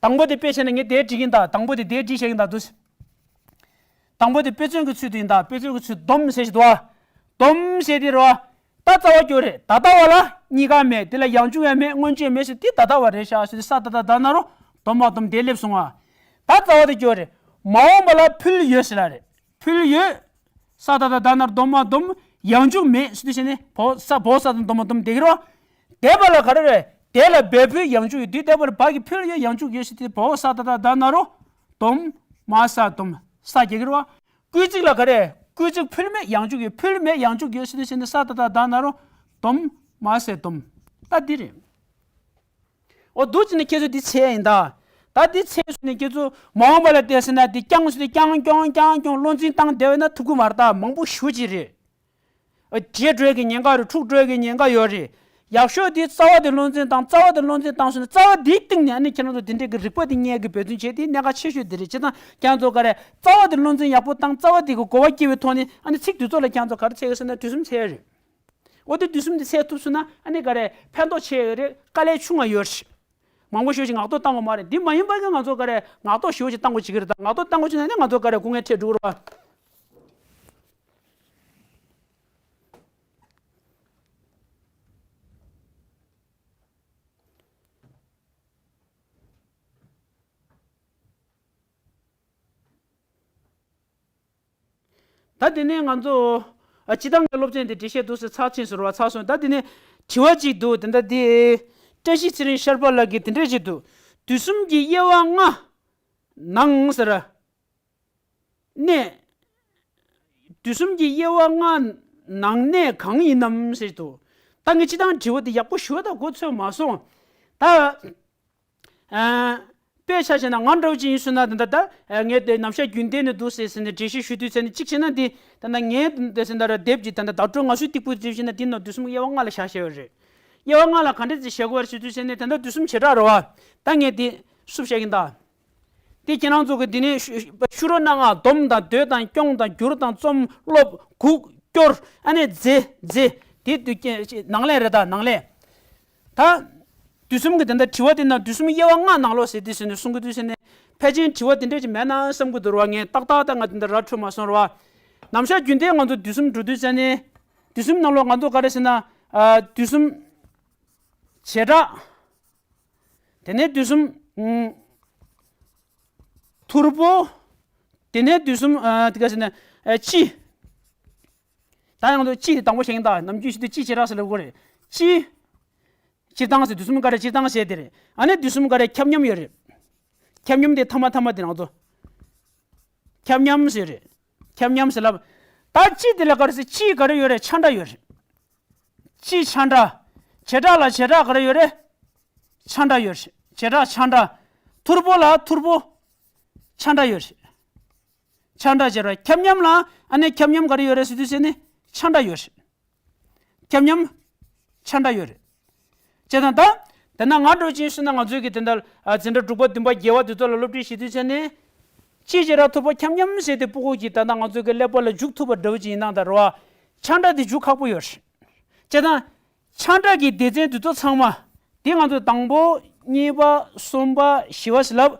དང་པོ་དེ་དཔེ་བྱས་ན་ངས་དེ་བྲིས་ཀྱི་ཡིན་ད། དང་པོ་དེ་དེ་བྲིས་བཞག་གི་ཡིན་ད་འདུག་སེ། དང་པོ་དེ་དཔེ་མཚོན་གྱི་ཚུལ་དུ་ཡིན་ད། དཔེ་མཚོན་གྱི་ཚུལ་སྡོམ་ཟེར་ཞིག་འདུག་བ། སྡོམ་ཟེར་དེ་རེད་བ། ད་རྩ་བ་སྐྱོར་རེད། ད་ལྟ་བ་ལ་གཉིས་ཀ་མེད། དེ་ལ་ཡང་འཇུག་ཡང་མེད། སྔོན་འཇུག་ཡང་མེད་ཟེར་དེ་ད་ལྟ་བ་རེད་ཤག་ཟེར་དེ་ས་ད་ལྟ་ད་ན་རོ། སྡོམ་མ་སྡོམ་དེ་སླེབས་སོང་བ། ད་རྩ་བ་དེ་སྐྱོར་རེད། མ་འོངས་པ་ལ་ཕུལ་ཡོད་ཟེར་ལ་རེད། ཕུལ་ཡོད། ས་ད་ལྟ་ད་ན་རོ་སྡོམ་མ་སྡོམ། ཡང་འཇུག་མེད་ཟེར་དེ་བྱས་ནས་བོ་ས་བོ་ས་དང་སྡོམ་མ་སྡོམ་དེ་གི་རེད་བ། འདས་པ་ལ་ག་རེ་རེད། དེ་ལ་འབད་ཕུལ་ཡང་འཇུག་ཡོད། དུས་འདས་པ་ལ་བ་གི་ཕུལ་ཡོད་ཡང་འཇུག་ཡོད་ཟེར་དེ་བོ་ས་ད་ལྟ་ད་ན་རོ། སྡོམ། མ་ས་སྡོམ། ས་རྒྱག་གི་རེད་བ། སྐུལ་ཚིག་ལ་ག་རེ། སྐུལ་ཚིག་ཕུལ་མེད་ཡང་འཇུག་ཡོད། ཕུལ་མེད་ཡང་འཇུག་ཡོད་ཟེར་དུས་ཟེར་ནས་ས་ད་ལྟ་ད་ན་རོ། སྡོམ། མ་ས་སྡོམ། ད་འདི་རེད། འོ་འདུག་ཅེ་ནས་ཁྱེད་ཚོས་འདི་འཚོལ་ཡིན་ད། ད་འདི་འཚོལ་སོང་ནས་ཁྱེད་ཚོ་མ་འོངས་པ་ལ་བལྟས་ཟེར་ན་འདི་རྐྱང་ཟེར་དུས་རྐྱང་རྐྱང་རྐྱང་རྐྱང་བློ་འཛིན་བཏང་བསྡད་པ་ན་ཐུབ་ཀྱི་མ་རེད་ད། མང་པོ་ཞེ་པོ་ཅིག་རེད། བྲེལ་འགྲོ་གི་ཉེན་ཁ་རེད། འཁྲུག་འགྲོ་གི་ཉེན་ཁ་ཡོད་རེད། ཡག་ཤོས་དེ་རྩ་བ་དེ་བློ་འཛིན་བཏང་། རྩ་བ་དེ་བློ་འཛིན་བཏང་སོང་ན་རྩ་བ་དེའི་སྟེང་ནས་ཨ་ནི་ཁྱེད་རང་ཚོ་དེ་འདྲའི་གི་རིག་པ་དེ་རྙེད་གི་འབད་བརྩོན་བྱེད་དེ་གནད་འགག་ཆེ་ཤོས་དེ་རེད། བྱས་ཙང་ཁྱེད་རང་ཚོ་ག་རེ་རྩ་བ་དེ་བློ་འཛིན་ཡག་པོ་བཏང་། རྩ་བ་དེ་གི་གོ་བ་སྐྱེ་བའི་ཐོག་ནས་ཨ་ནི་ཚིག་དེ་ཚོ་ལ་ཁྱེད་རང་ཚོ་ག་རེ་འཚོལ་གི་ཟེར་ན་དུས་གསུམ་འཚོལ་རེད། འོ་དེ་དུས་གསུམ་དེ་འཚོལ་ཐུབ་སོང་ན་ཨ་ནི་ག་རེ་ཕན་ཐོགས་ཆེ་ཡོད་རེད། དཀའ་ལས་ཆུང་བ་ཡོད་རེད། མང་པོ་ཞེ་པོ་ཅིག་ངག་ཐོག་བཏང་དགོས་མ་རེད། འདི་མ་ཡིན་པ་གི་ང་ཚོ་ག་རེ་ངག་ཐོག་ཞེ་པོ་ཅིག་བཏང་དགོས་བྱེད་ཀྱི་རེད། ད་ངག་ཐོག་བཏང་དགོས་བྱེད་ན་ནི་ང་ཚོ་ག་རེ་སྐུ་ངལ་འཕྲད་འགྲོ་གི་རེད་པ། ད་དེ་ནས་ང་ཚོ་ཨ་སྤྱི་བཏང་གི་སློབ་ཚན་དེ་འགྲེལ་བཤད་འདུག་སེ་ཚར་ཕྱིན་ཟེར་བ་ཚར་སོང་། ད་དེ་ནས་དྲི་བ་གཅིག་འདུག་དེ་འདྲ་དེ་བཀྲ་ཤིས་ཚེ་རིང་ཤར་པ་ལགས་ཀྱིས་དེ་འདྲ་ཅིག་འདུག་དུས་གསུམ་གྱི་དབྱེ་བ་ལྔ་ནང་ཟེར། གནས། དུས་གསུམ་གྱི་དབྱེ་བ་ལྔ་ནང་གནས་གང་ཡིན་ནམ་ཟེར་འདུག་ད་ངས་སྤྱི་བཏང་དྲི་བ་དེ་ཡག་པོ་ཞུ་བ་དང་གོ་ཚོད་མ་སོང་། ད། ཨ། དཔེ་ཆ་བཞག་ན་ང་འདྲ་བོ་ཅིག་ཡིན་སོང་ན་ད་ལྟ་ད་ངས་དེ་ནམ་ཞག་རྒྱུན་གཏན་ནས་འདུག་ཟེར་ཟེར་ནས་འགྲེལ་བཤད་ཞུ་དུས་ཟེར་ནས་གཅིག་བྱས་ན་འདི་ད་ལྟ་ངས་དེ་ཟེར་ན་ར་དེབ་ཀྱི་ད་ལྟ་བརྡ་སྤྲོད་ངོ་སོའི་སྟེགས་བུ་འགྲེལ་བཤད་ན་འདི་ནང་དུས་གསུམ་དབྱེ་བ་ལྔ་ལ་བཞག་བཞག་ཡོད་རེད། དབྱེ་བ་ལྔ་ལ་ག་འདྲ་ཅིག་བཞག་དགོས་རེད་ཞུ་དུས་ཟེར་ནས་ད་ལྟ་དུས་གསུམ་བྱེ་བྲག་རེད་བ། ད་ངས་འདི་སུབ་བཤད་ཀྱིན་ད། དེ་ཁྱེད་རང་ཚོ་གི་འདི་ནས་ཤུ་ཤུ་རོ་གནང་ང་། སྡོམ་དང་འདོད་དང་སྐྱོང་དང་བསྒྱུར་དང་རྩོམ། སློབ། དགུག་སྐྱོར། ཨ་ནི་རྫས་རྫས། དེ་དུས་ཀྱི་ནང་ལས་རེད་ད་ནང་ལས། ད། དུས་གསུམ་གྱི་དེ་འདྲ་དྲི་བ་དེ་ན་དུས་གསུམ་དབྱེ་བ་ལྔ་ནང་ལོགས་ཟེར་དུས་ཟེར་ནས་གསུང་གི་དུས་ཟེར་ནས་ཕལ་ཆེར་དྲི་བ་དེ་འདྲ་ཅིག་མེད་ན་བསམ་གི་འདུག་ར་བ། ངས་ཏག་ཏག་ཏག་ང་དེ་འདྲ་ར་འཕྲོད་མ་སོང་ར་བ། ནམ་ཞག་རྒྱུན་གཏན་ང་ཚོ་དུས་གསུམ་འགྲོ་དུས་ཟེར་ནས་དུས་གསུམ་ནང་ལོགས་ང་ཚོ་ག་རེ་ཟེར་ན། ཨ། དུས་གསུམ་བྱེ་བྲག་དེ་ནས་དུས་གསུམ། ཨུམ། ཐུར་པོ། དེ་ནས་དུས་གསུམ། ཨ། དེ་ག་ཟེར་ན། ཨ། སྤྱི། ད་ཡང་དུ་སྤྱི་དེ་དང་པོ་བཤད་ཡིན་ད། ནམ་རྒྱུན་ཞིག་ཏུ་སྤྱི་བྱེ་བྲག་ཟེར་ལབ་དགོས་རེད། སྤྱི། སྤྱིར་བཏང་ཟེར་དུས་གསུམ་ག་རེ་སྤྱིར་བཏང་ཟེར་དེ་རེད། ཨ་ནི་དུས་གསུམ་ག་རེ་ཁྱབ་མཉམ་ཡོད་རེད། ཁྱབ་མཉམ་དེ་ཐ་མ་ཐ་མ་དེ་རང་ཚོ། ཁྱབ་མཉམ་ཟེར་རེད། ཁྱབ་མཉམ་ཟེར་ལབ། ད་སྤྱི་དེ་ལ་ག་རེ་ཟེར། སྤྱི་ག་རེ་ཡོད་རེད། ཆ་འདྲ་ཡོད་རེད། སྤྱི་ཆ་འདྲ། བྱེ་བྲག་ལ་བྱེ་བྲག་ག་རེ་ཡོད་རེད། ཆ་འདྲ་ཡོད་རེད། བྱེ་བྲག་ཆ་འདྲ། ཐུར་པོ་ལ་ཐུར་པོ། ཆ་འདྲ་ཡོད་རེད། ཆ་འདྲ་བྱེ་བྲག་ཁྱབ་མཉམ་ལ་ཨ་ནི་ཁྱབ་མཉམ་ག་རེ་ཡོད་རེད་ཟེར་དུས་ཟེར་ནི་ཆ་འདྲ་ཡོད་རེད། ཁྱབ་མཉམ་ཆ་འདྲ་ཡོད་རེད། བྱས་ཙང་ད། དེ་ན་ང་འདྲ་བོ་ཅིག་ཡིན་སོང་ན་ང་ཚོའི་གི་དེ་འདྲ། ཨ། འཛིན་གྲྭ་དྲུག་པ་བདུན་པ་བརྒྱད་པ་དེ་ཚོ་ལ་སློབ་ཁྲིད་བྱེད་དུས་ཚེ་ནས། སྤྱི་བྱེ་བྲག་ཐུར་པོ་ཁྱབ་མཉམ་ཟེར་དེ་ཕྲུ་གུ་གིས་ད་ལྟ་ང་ཚོའི་གི་ཀླད་པ་ལ་འཇུག་ཐུབ་པ་འདྲ་བོ་ཅིག་ཡིན་ན་ད་རེད་བ། ཆ་འདྲ་དེ་འཇུག་ཁག་པོ་ཡོད་རེད། བྱས་ཙང་། ཆ་འདྲ་གི་སྡེ་ཚན་དེ་ཚོ་ཚང་མ། དེ་ང་ཚོ་དང་པོ། གཉིས་པ། གསུམ་པ། བཞི་པ་ཟེར་ལབ།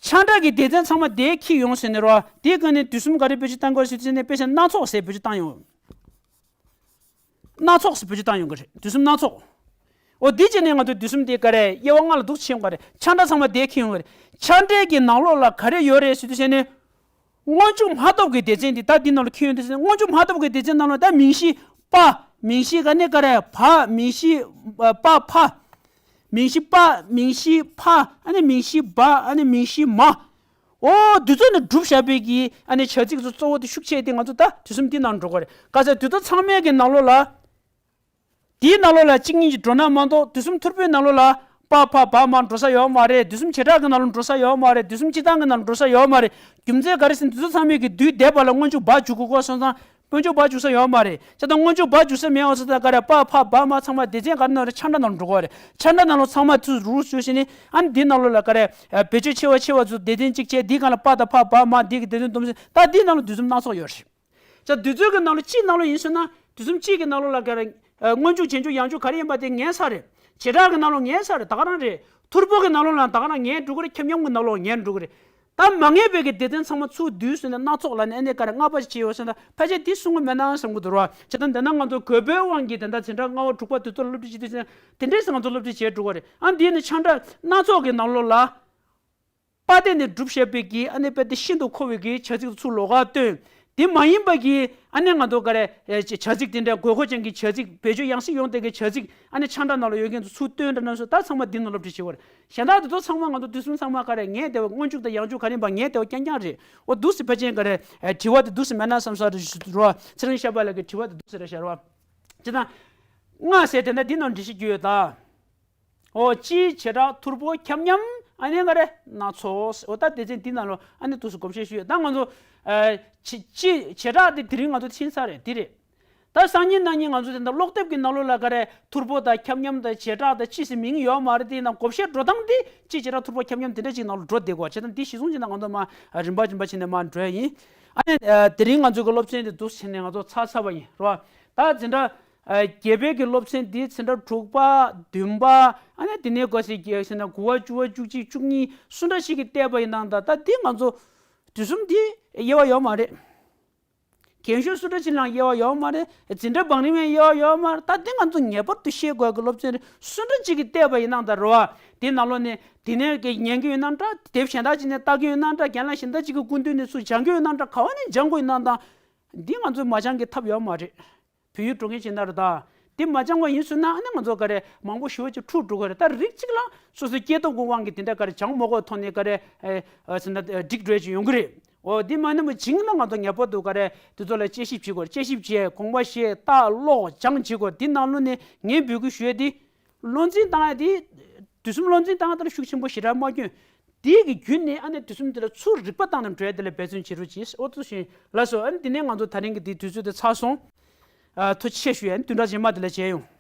ཆ་འདྲ་གི་སྡེ་ཚན་ཚང་མ་དེ་འཁྱེར་ཡོང་ཟེར་ནས་རེད་བ། དེའི་སྒང་ནས་དུས་གསུམ་ག་རེ་བེད་སྤྱོད་བཏང་དགོས་ཟེར་དུས་ནས་དཔེ་ཆ་སྣ་ཚོགས་ཟེར་བེད་སྤྱོད་བཏང་ཡོང་། སྣ་ཚོགས་སུ་བེད་སྤྱོད་བཏང་ཡོང་གི་རེད། དུས་གསུམ་སྣ་ཚོགས། འོ་འདི་བྱས་ནས་ང་ཚོ་དུས་གསུམ་དེ་ག་རེ་དབྱེ་བ་ལྔ་ལ་འདུག་ཕྱེ་ཡོང་གི་རེད། ཆ་འདྲ་ཚང་མ་དེ་འཁྱེར་ཡོང་གི་རེད། ཆ་འདྲའི་གི་ནང་ལོགས་ལ་ག་རེ་ཡོད་རེད་ཟེར་དུས་བྱས་ནས། སྔོན་འཇུག་མ་ཐོབ་ཀྱི་སྡེ་ཚན་འདི་ད་འདི་ནང་ལ་འཁྱེར་ཡོང་དུས་ཟེར་ན། སྔོན་འཇུག་མ་ཐོབ་ཀྱི་སྡེ་ཚན་ནང་ལ་ད་མིང་གཞི་པ། མིང་གཞི་ག་ནས་ག་རེ་བ། མིང་གཞི་པ་ཕ། མིང་གཞི་པ། མིང་གཞི་ཕ། ཨ་ནི་མིང་གཞི་བ། ཨ་ནི་མིང་གཞི་མ། འོ་འདི་ཚོ་ནས་གྲུབ་བཞག་པའི་གི་ཨ་ནི་བྱ་ཚིག་ཚོ་གཙོ་བོ་དེ་ཤུགས་ཆེ་དེ་ང་ཚོ་ད་དུས་གསུམ་འདི་ནང་འགྲོ་གི་རེད། ག་ཚོད་དུས་ཚོད་ཚང་མའི་གི་ནང་ལོགས་ལ། དེའི་ནང་ལོགས་ལ་གཅིག་གཉིས་ཀྱིས་འགྲོ་ན་མ་གཏོགས་དུས་གསུམ་ཐུར་པོའི་ནང་ལོགས་ལ་པ་ཕ་བ་མ་འགྲོ་ས་ཡོད་མ་རེད། དུས་གསུམ་བྱེ་བྲག་གི་ནང་ལོགས་འགྲོ་ས་ཡོད་མ་རེད། དུས་གསུམ་སྤྱིར་བཏང་གི་ནང་ལོགས་འགྲོ་ས་ཡོད་མ་རེད། རྒྱུ་མཚན་ག་རེ་ཟེར་ན་དུས་ཚོད་ཚང་མའི་གི་དུས་འདས་པ་ལ་སྔོན་འཇུག་བ་འཇུག་དགོས་སོང་ཙང་། སྔོན་འཇུག་བ་འཇུག་ས་ཡོད་མ་རེད། བྱས་ཙང་སྔོན་འཇུག་བ་འཇུག་ས་མེད་པ་སོང་ཙང་ག་རེ་པ་ཕ་བ་མ་ཚང་མ་སྡེ་ཚན་ག་རེ་ནང་རེད། ཆ་འདྲ་ནང་ལ་འགྲོ་གི་རེད། ཆ་འདྲ་ནང་ལ་ཚང་མ་ཚུར་རུག་ཞུ་ཞིག་ནི་ཨ་ནི་འདི་ནང་ལོགས་ལ་ག་རེ་བེད་སྤྱོད་ཆེ་བ་ཆེ་བ་ཚུར་སྡེ་ཚན་གཅིག་བྱས། འདི་གང་ལ་པ་དང་ཕ་བ་མ་འདི་གི་སྡེ་ཚན་སྡོམ་ཟིན། ད་འདི་ནང་ལ་དུས་གསུམ་སྣ་ཚོགས་ཡོད་རེད། ཅག་དུས་ཚོད་ཀྱི་ནང་ལོགས་གཅིག་ནང་ལོགས་ཡིན་ཟེར་ན། དུས་གསུམ་གཅིག་གི་ནང་ལོགས་ལ་ག་རེ། ཨ། སྔོན་འཇུག་རྗེས་འཇུག་ཡང་འཇུག་ག་རེ་ཡིན་པ་དེ་ངེས་ས་རེད། བྱེ་བྲག་གི་ནང་ལོགས་ངེས་ས་རེད། ད་ག་རང་རེད། ཐུར་པོ་གི་ནང་ལོགས་ལ་ད་ག་རང་ངེས་འགྲོ་གི་རེད། ཁྱབ་མཉམ་གི་ནང་ལོགས་ངེས་འགྲོ་གི་རེད། ད་མ་ངེས་པའི་གི་སྡེ་ཚན་ཚང་མ་ཚུར་བསྡུས་ཟེར་ནས་སྣ་ཚོགས་ལ་ནི་ཨ་ནི་ག་རེ་ལྔ་པ་ཞིག་བྱས་ཡོད་ཟེར་ན། ཕལ་ཆེར་འདི་གསུང་གི་མེད་ན་བསམ་གི་འདུག་ར། བྱས་ཙང་འདི་ན་ང་ཚོ་དགོས་པའི་དབང་གིས་དེ་འདྲ་འཛིན་གྲྭ་ལྔ་པ་དྲུག་པ་དེ་ཚོ་ལ་སློབ་ཁྲིད་བྱེད་དུས་ཟེར་ན། དེ་འདྲས་སེ་ང་ཚོ་སློབ་ཁྲིད་བྱེད་འགྲོ་གི་རེད། ཨ་འདི་ནི་ཆ་འདྲ་སྣ་ཚོགས་ཀྱི་ནང་ལོགས་ལ། པ་དེ་ནས་གྲུབ་བཞག་པའི་གི་ཨ་ནི་དཔེ་དེ་ཤིན་ཏུ་མཁོ་བའི་གི་བྱ་ཚིག་ཚུར་ལོགས་ཀ་སྟོན། དེ་མ་ཡིན་པ་གི་ཨ་ནི་ང་ཚོ་ག་རེ། ཨེ། བྱ་ཚིག་དེ་འདྲའི་དགོས་མཁོ་ཅན་གྱི་བྱ་ཚིག་བེད་སྤྱོད་ཡང་སེ་ཡོང་བསྡད་ཀྱི་བྱ་ཚིག་ཨ་ནི་ཆ་འདྲ་ནང་ལ་ཡོད་མཁན་ཚོ་ཚུར་སྟོན་འདྲ་ན་སོ། ད་ཚང་མ་འདི་ནང་སློབ་ཁྲིད་བྱེད་དགོས་རེད། གཞན་དག་དེ་ཚོ་ཚང་མ་ང་ཚོ་དུས་གསུམ་ཚང་མ་ག་རེ་ངེས་བསྡད་པ། སྔོན་འཇུག་དང་ཡང་འཇུག་ག་རེ་ཡིན་པ་ངེས་བསྡད་པ་རྐྱང་རྐྱང་རེད། འོ་འདུག་སེ་ཕལ་ཆེར་ག་རེ། ཨེ། དྲི་བ་དེ་འདུག་སེ་མེད་ན་བསམ་ས་རེད་ཞུ་རོགས། ཚེ་རིང་ཤར་པ་ལགས་ཀྱི་དྲི་བ་དེ་འདུག་སེ་རེད་ཤག་རོགས། བྱས་ཙང་། ལྔ་ཟེར་དེ་འདྲ་འདི་ནང་འགྲེལ་བཤད་རྒྱུ་ཡོད་ད། འོ། སྤྱི་བྱེ་བྲག་ཐུར་པོ་ཁྱབ་མཉམ་ཨ་ནི་ག་རེ་སྣ་ཚོགས། འོ་ད་སྡེ་ཚན་འདི་ནང་ལོགས་ཨ་ནི་འདུག་སེ་བགོ་བཤའ་ཞུས་ཡོད། ད་ང་ཚོ། ཨ། སྤྱི་སྤྱི་བྱེ་བྲག་དེ་དེ་རིང་ང་ཚོ་ཕྱིན་ཚར་རེད། འདི་རེད། ད་སང་ཉིན་གནངས་ཉིན་ང་ཚོ་དེ་འདྲ་ཀློག་དེབ་ཀྱི་ནང་ལོགས་ལ་ག་རེ་ཐུར་པོ་དང་ཁྱབ་མཉམ་དང་བྱེ་བྲག་དང་སྤྱི་ཟེར་མིང་ཡོད་མ་རེད། དེ་ཡིན་ན་བགོ་བཤའི་འགྲོ་སྟངས་དེ་སྤྱི་བྱེ་བྲག་ཐུར་པོ་ཁྱབ་མཉམ་དེ་འདྲ་ཅིག་ནང་ལ་འགྲོ་བསྡད་དགོས། བྱས་ཙང་འདི་གཞི་བཟུང་བྱས་ནས་ང་ཚོ་མར་རིམ་པ་རིམ་པ་བྱས་ནས་མར་འགྲོ་ཡ་ཡིན། ཨ་ནི། ཨ། དེ་རིང་ང་ཚོ་གི་སློབ་ཚན་དེ་འདུག་སེ་བྱས་ནས་ང་ཚོ་ཚར་ཚར་བ་ཡིན་རོ། ད་འཛིན་གྲྭ། ཨ། བརྒྱད་པའི་གི་སློབ་ཚན་འདི་འཛིན་གྲྭ་དྲུག་པ། བདུན་པ། ཨ་ནི་དེ་ནས་ག་ཟེར་གྱི་ཟེར་ན་དགུ་པ་བཅུ་པ་བཅུ་གཅིག་བཅུ་གཉིས་སུ་འདྲ་ཞིག་གིས་བལྟས་པ་ཡིན་ནའང་ད་ད་འདི་ང་ཚོ་དུས་གསུམ་འདི་དབྱེ་བ་ཡོད་མ་རེད། རྒན་གཞོན་སུ་འདྲ་ཅིག་ལའང་དབྱེ་བ་ཡོད་མ་རེད། འཛིན་གྲྭ་བང་རིམ་ཡང་དབྱེ་བ་ཡོད་མ་རེད། ད་འདི་ང་ཚོ་ངེས་པར་དུ་ཤེས་དགོས་ཀྱི་སློབ་ཚན་རེད། སུ་འདྲ་ཅིག་གིས་བལྟས་པ་ཡིན་ནའང་ད་རེད་བ། དེ་ནང་ལོགས་ནས་དེ་ནས་ཀྱི་ཉན་གྱི་ཡོད་ན་འདྲ། དེབ་གཞན་དག་ཅིག་ནས་ལྟ་གི་ཡོད་ན་འདྲ། རྒན་ལགས་གཞན་དག་ཅིག་གི་སྐུ་མདུན་ནས་ཚུར་སྦྱང་གི་ཡོད་ན་འདྲ། ག་བ་ནས་སྦྱང་དགོས་ཡིན་ནའང་ད་འདི་ང་ཚོས་མ་སྦྱང་གི་ཐབས་ཡོད་མ་རེད། བོད་ཡིག་འགྲོ་མཁན་ཅིག་ཡིན་ན་རེད་ད། འདི་མ་སྦྱང་བ་ཡིན་ཟེར་ན་ཨ་ནི་ང་ཚོ་ག་རེ་མང་པོ་ཞེ་པོ་ཅིག་འཁྲུག་འགྲོ་གི་རེད། ད་རིགས་གཅིག་ལ་སོ་སོའི་སྐྱེས་སྟོབས་ཀྱི་དབང་གིས་དེ་འདྲ་ག་རེ་སྦྱང་མ་དགོས་ཐོག་ནས་ག་རེ་ཨེ་ཨེ་ཟེར་ན་ཨེ་འགྲིག་འགྲོ་ཡ་ཅིག་ཡོང་གི་རེད། འོ་འདི་མ་ནི་མ་བྱིངས་ན་ང་ཚོ་ངེས་པར་དུ་ག་རེ་དེ་ཚོ་ལ་དཔྱད་ཞིབ་བྱེད་དགོས་རེད། དཔྱད་ཞིབ་བྱས་དགོངས་པ་བཞེས་ལྟ་ཀློག་སྦྱང་བྱེད་དགོས། འདི་ནང་ལོགས་ནས་ངས་འབོད་སྐུལ་ཞུ་ཡ་འདི་བློ་འཛིན་བཏང་ཡ་འདི་དུས་གསུམ་བློ་འཛིན་བཏང་ཡ་དེ་ལ་ཤུགས་ཆེན་པོ་ཞེ་དྲག་མ་བསྐྱོན། དེ་གི་བརྒྱུད་ནས་ཨ་ནི་དུས་གསུམ་འདི་ལ་ཚུར་རིག་པ་བཏང་ནས་འགྲོ་ཡ་དེ་ལ་འབད་བརྩོན་བྱེད་རོགས་གྱིས། ཨོ་ཚུལ་བཞིན་ལགས་སོ། ཨ་ནི་དེ་ནས་ང་ཚོ་ད་རིང་གི་འདི་དུས་ཚོད་དེ་ཚར་སོང་། ཨ་ཐུགས་རྗེ་ཆེ་ཞུ་ཡ། ཨ་ནི་བདུན་ཕྲག་རྗེས་མ་དེ་ལ་མཇལ་ཡོང་།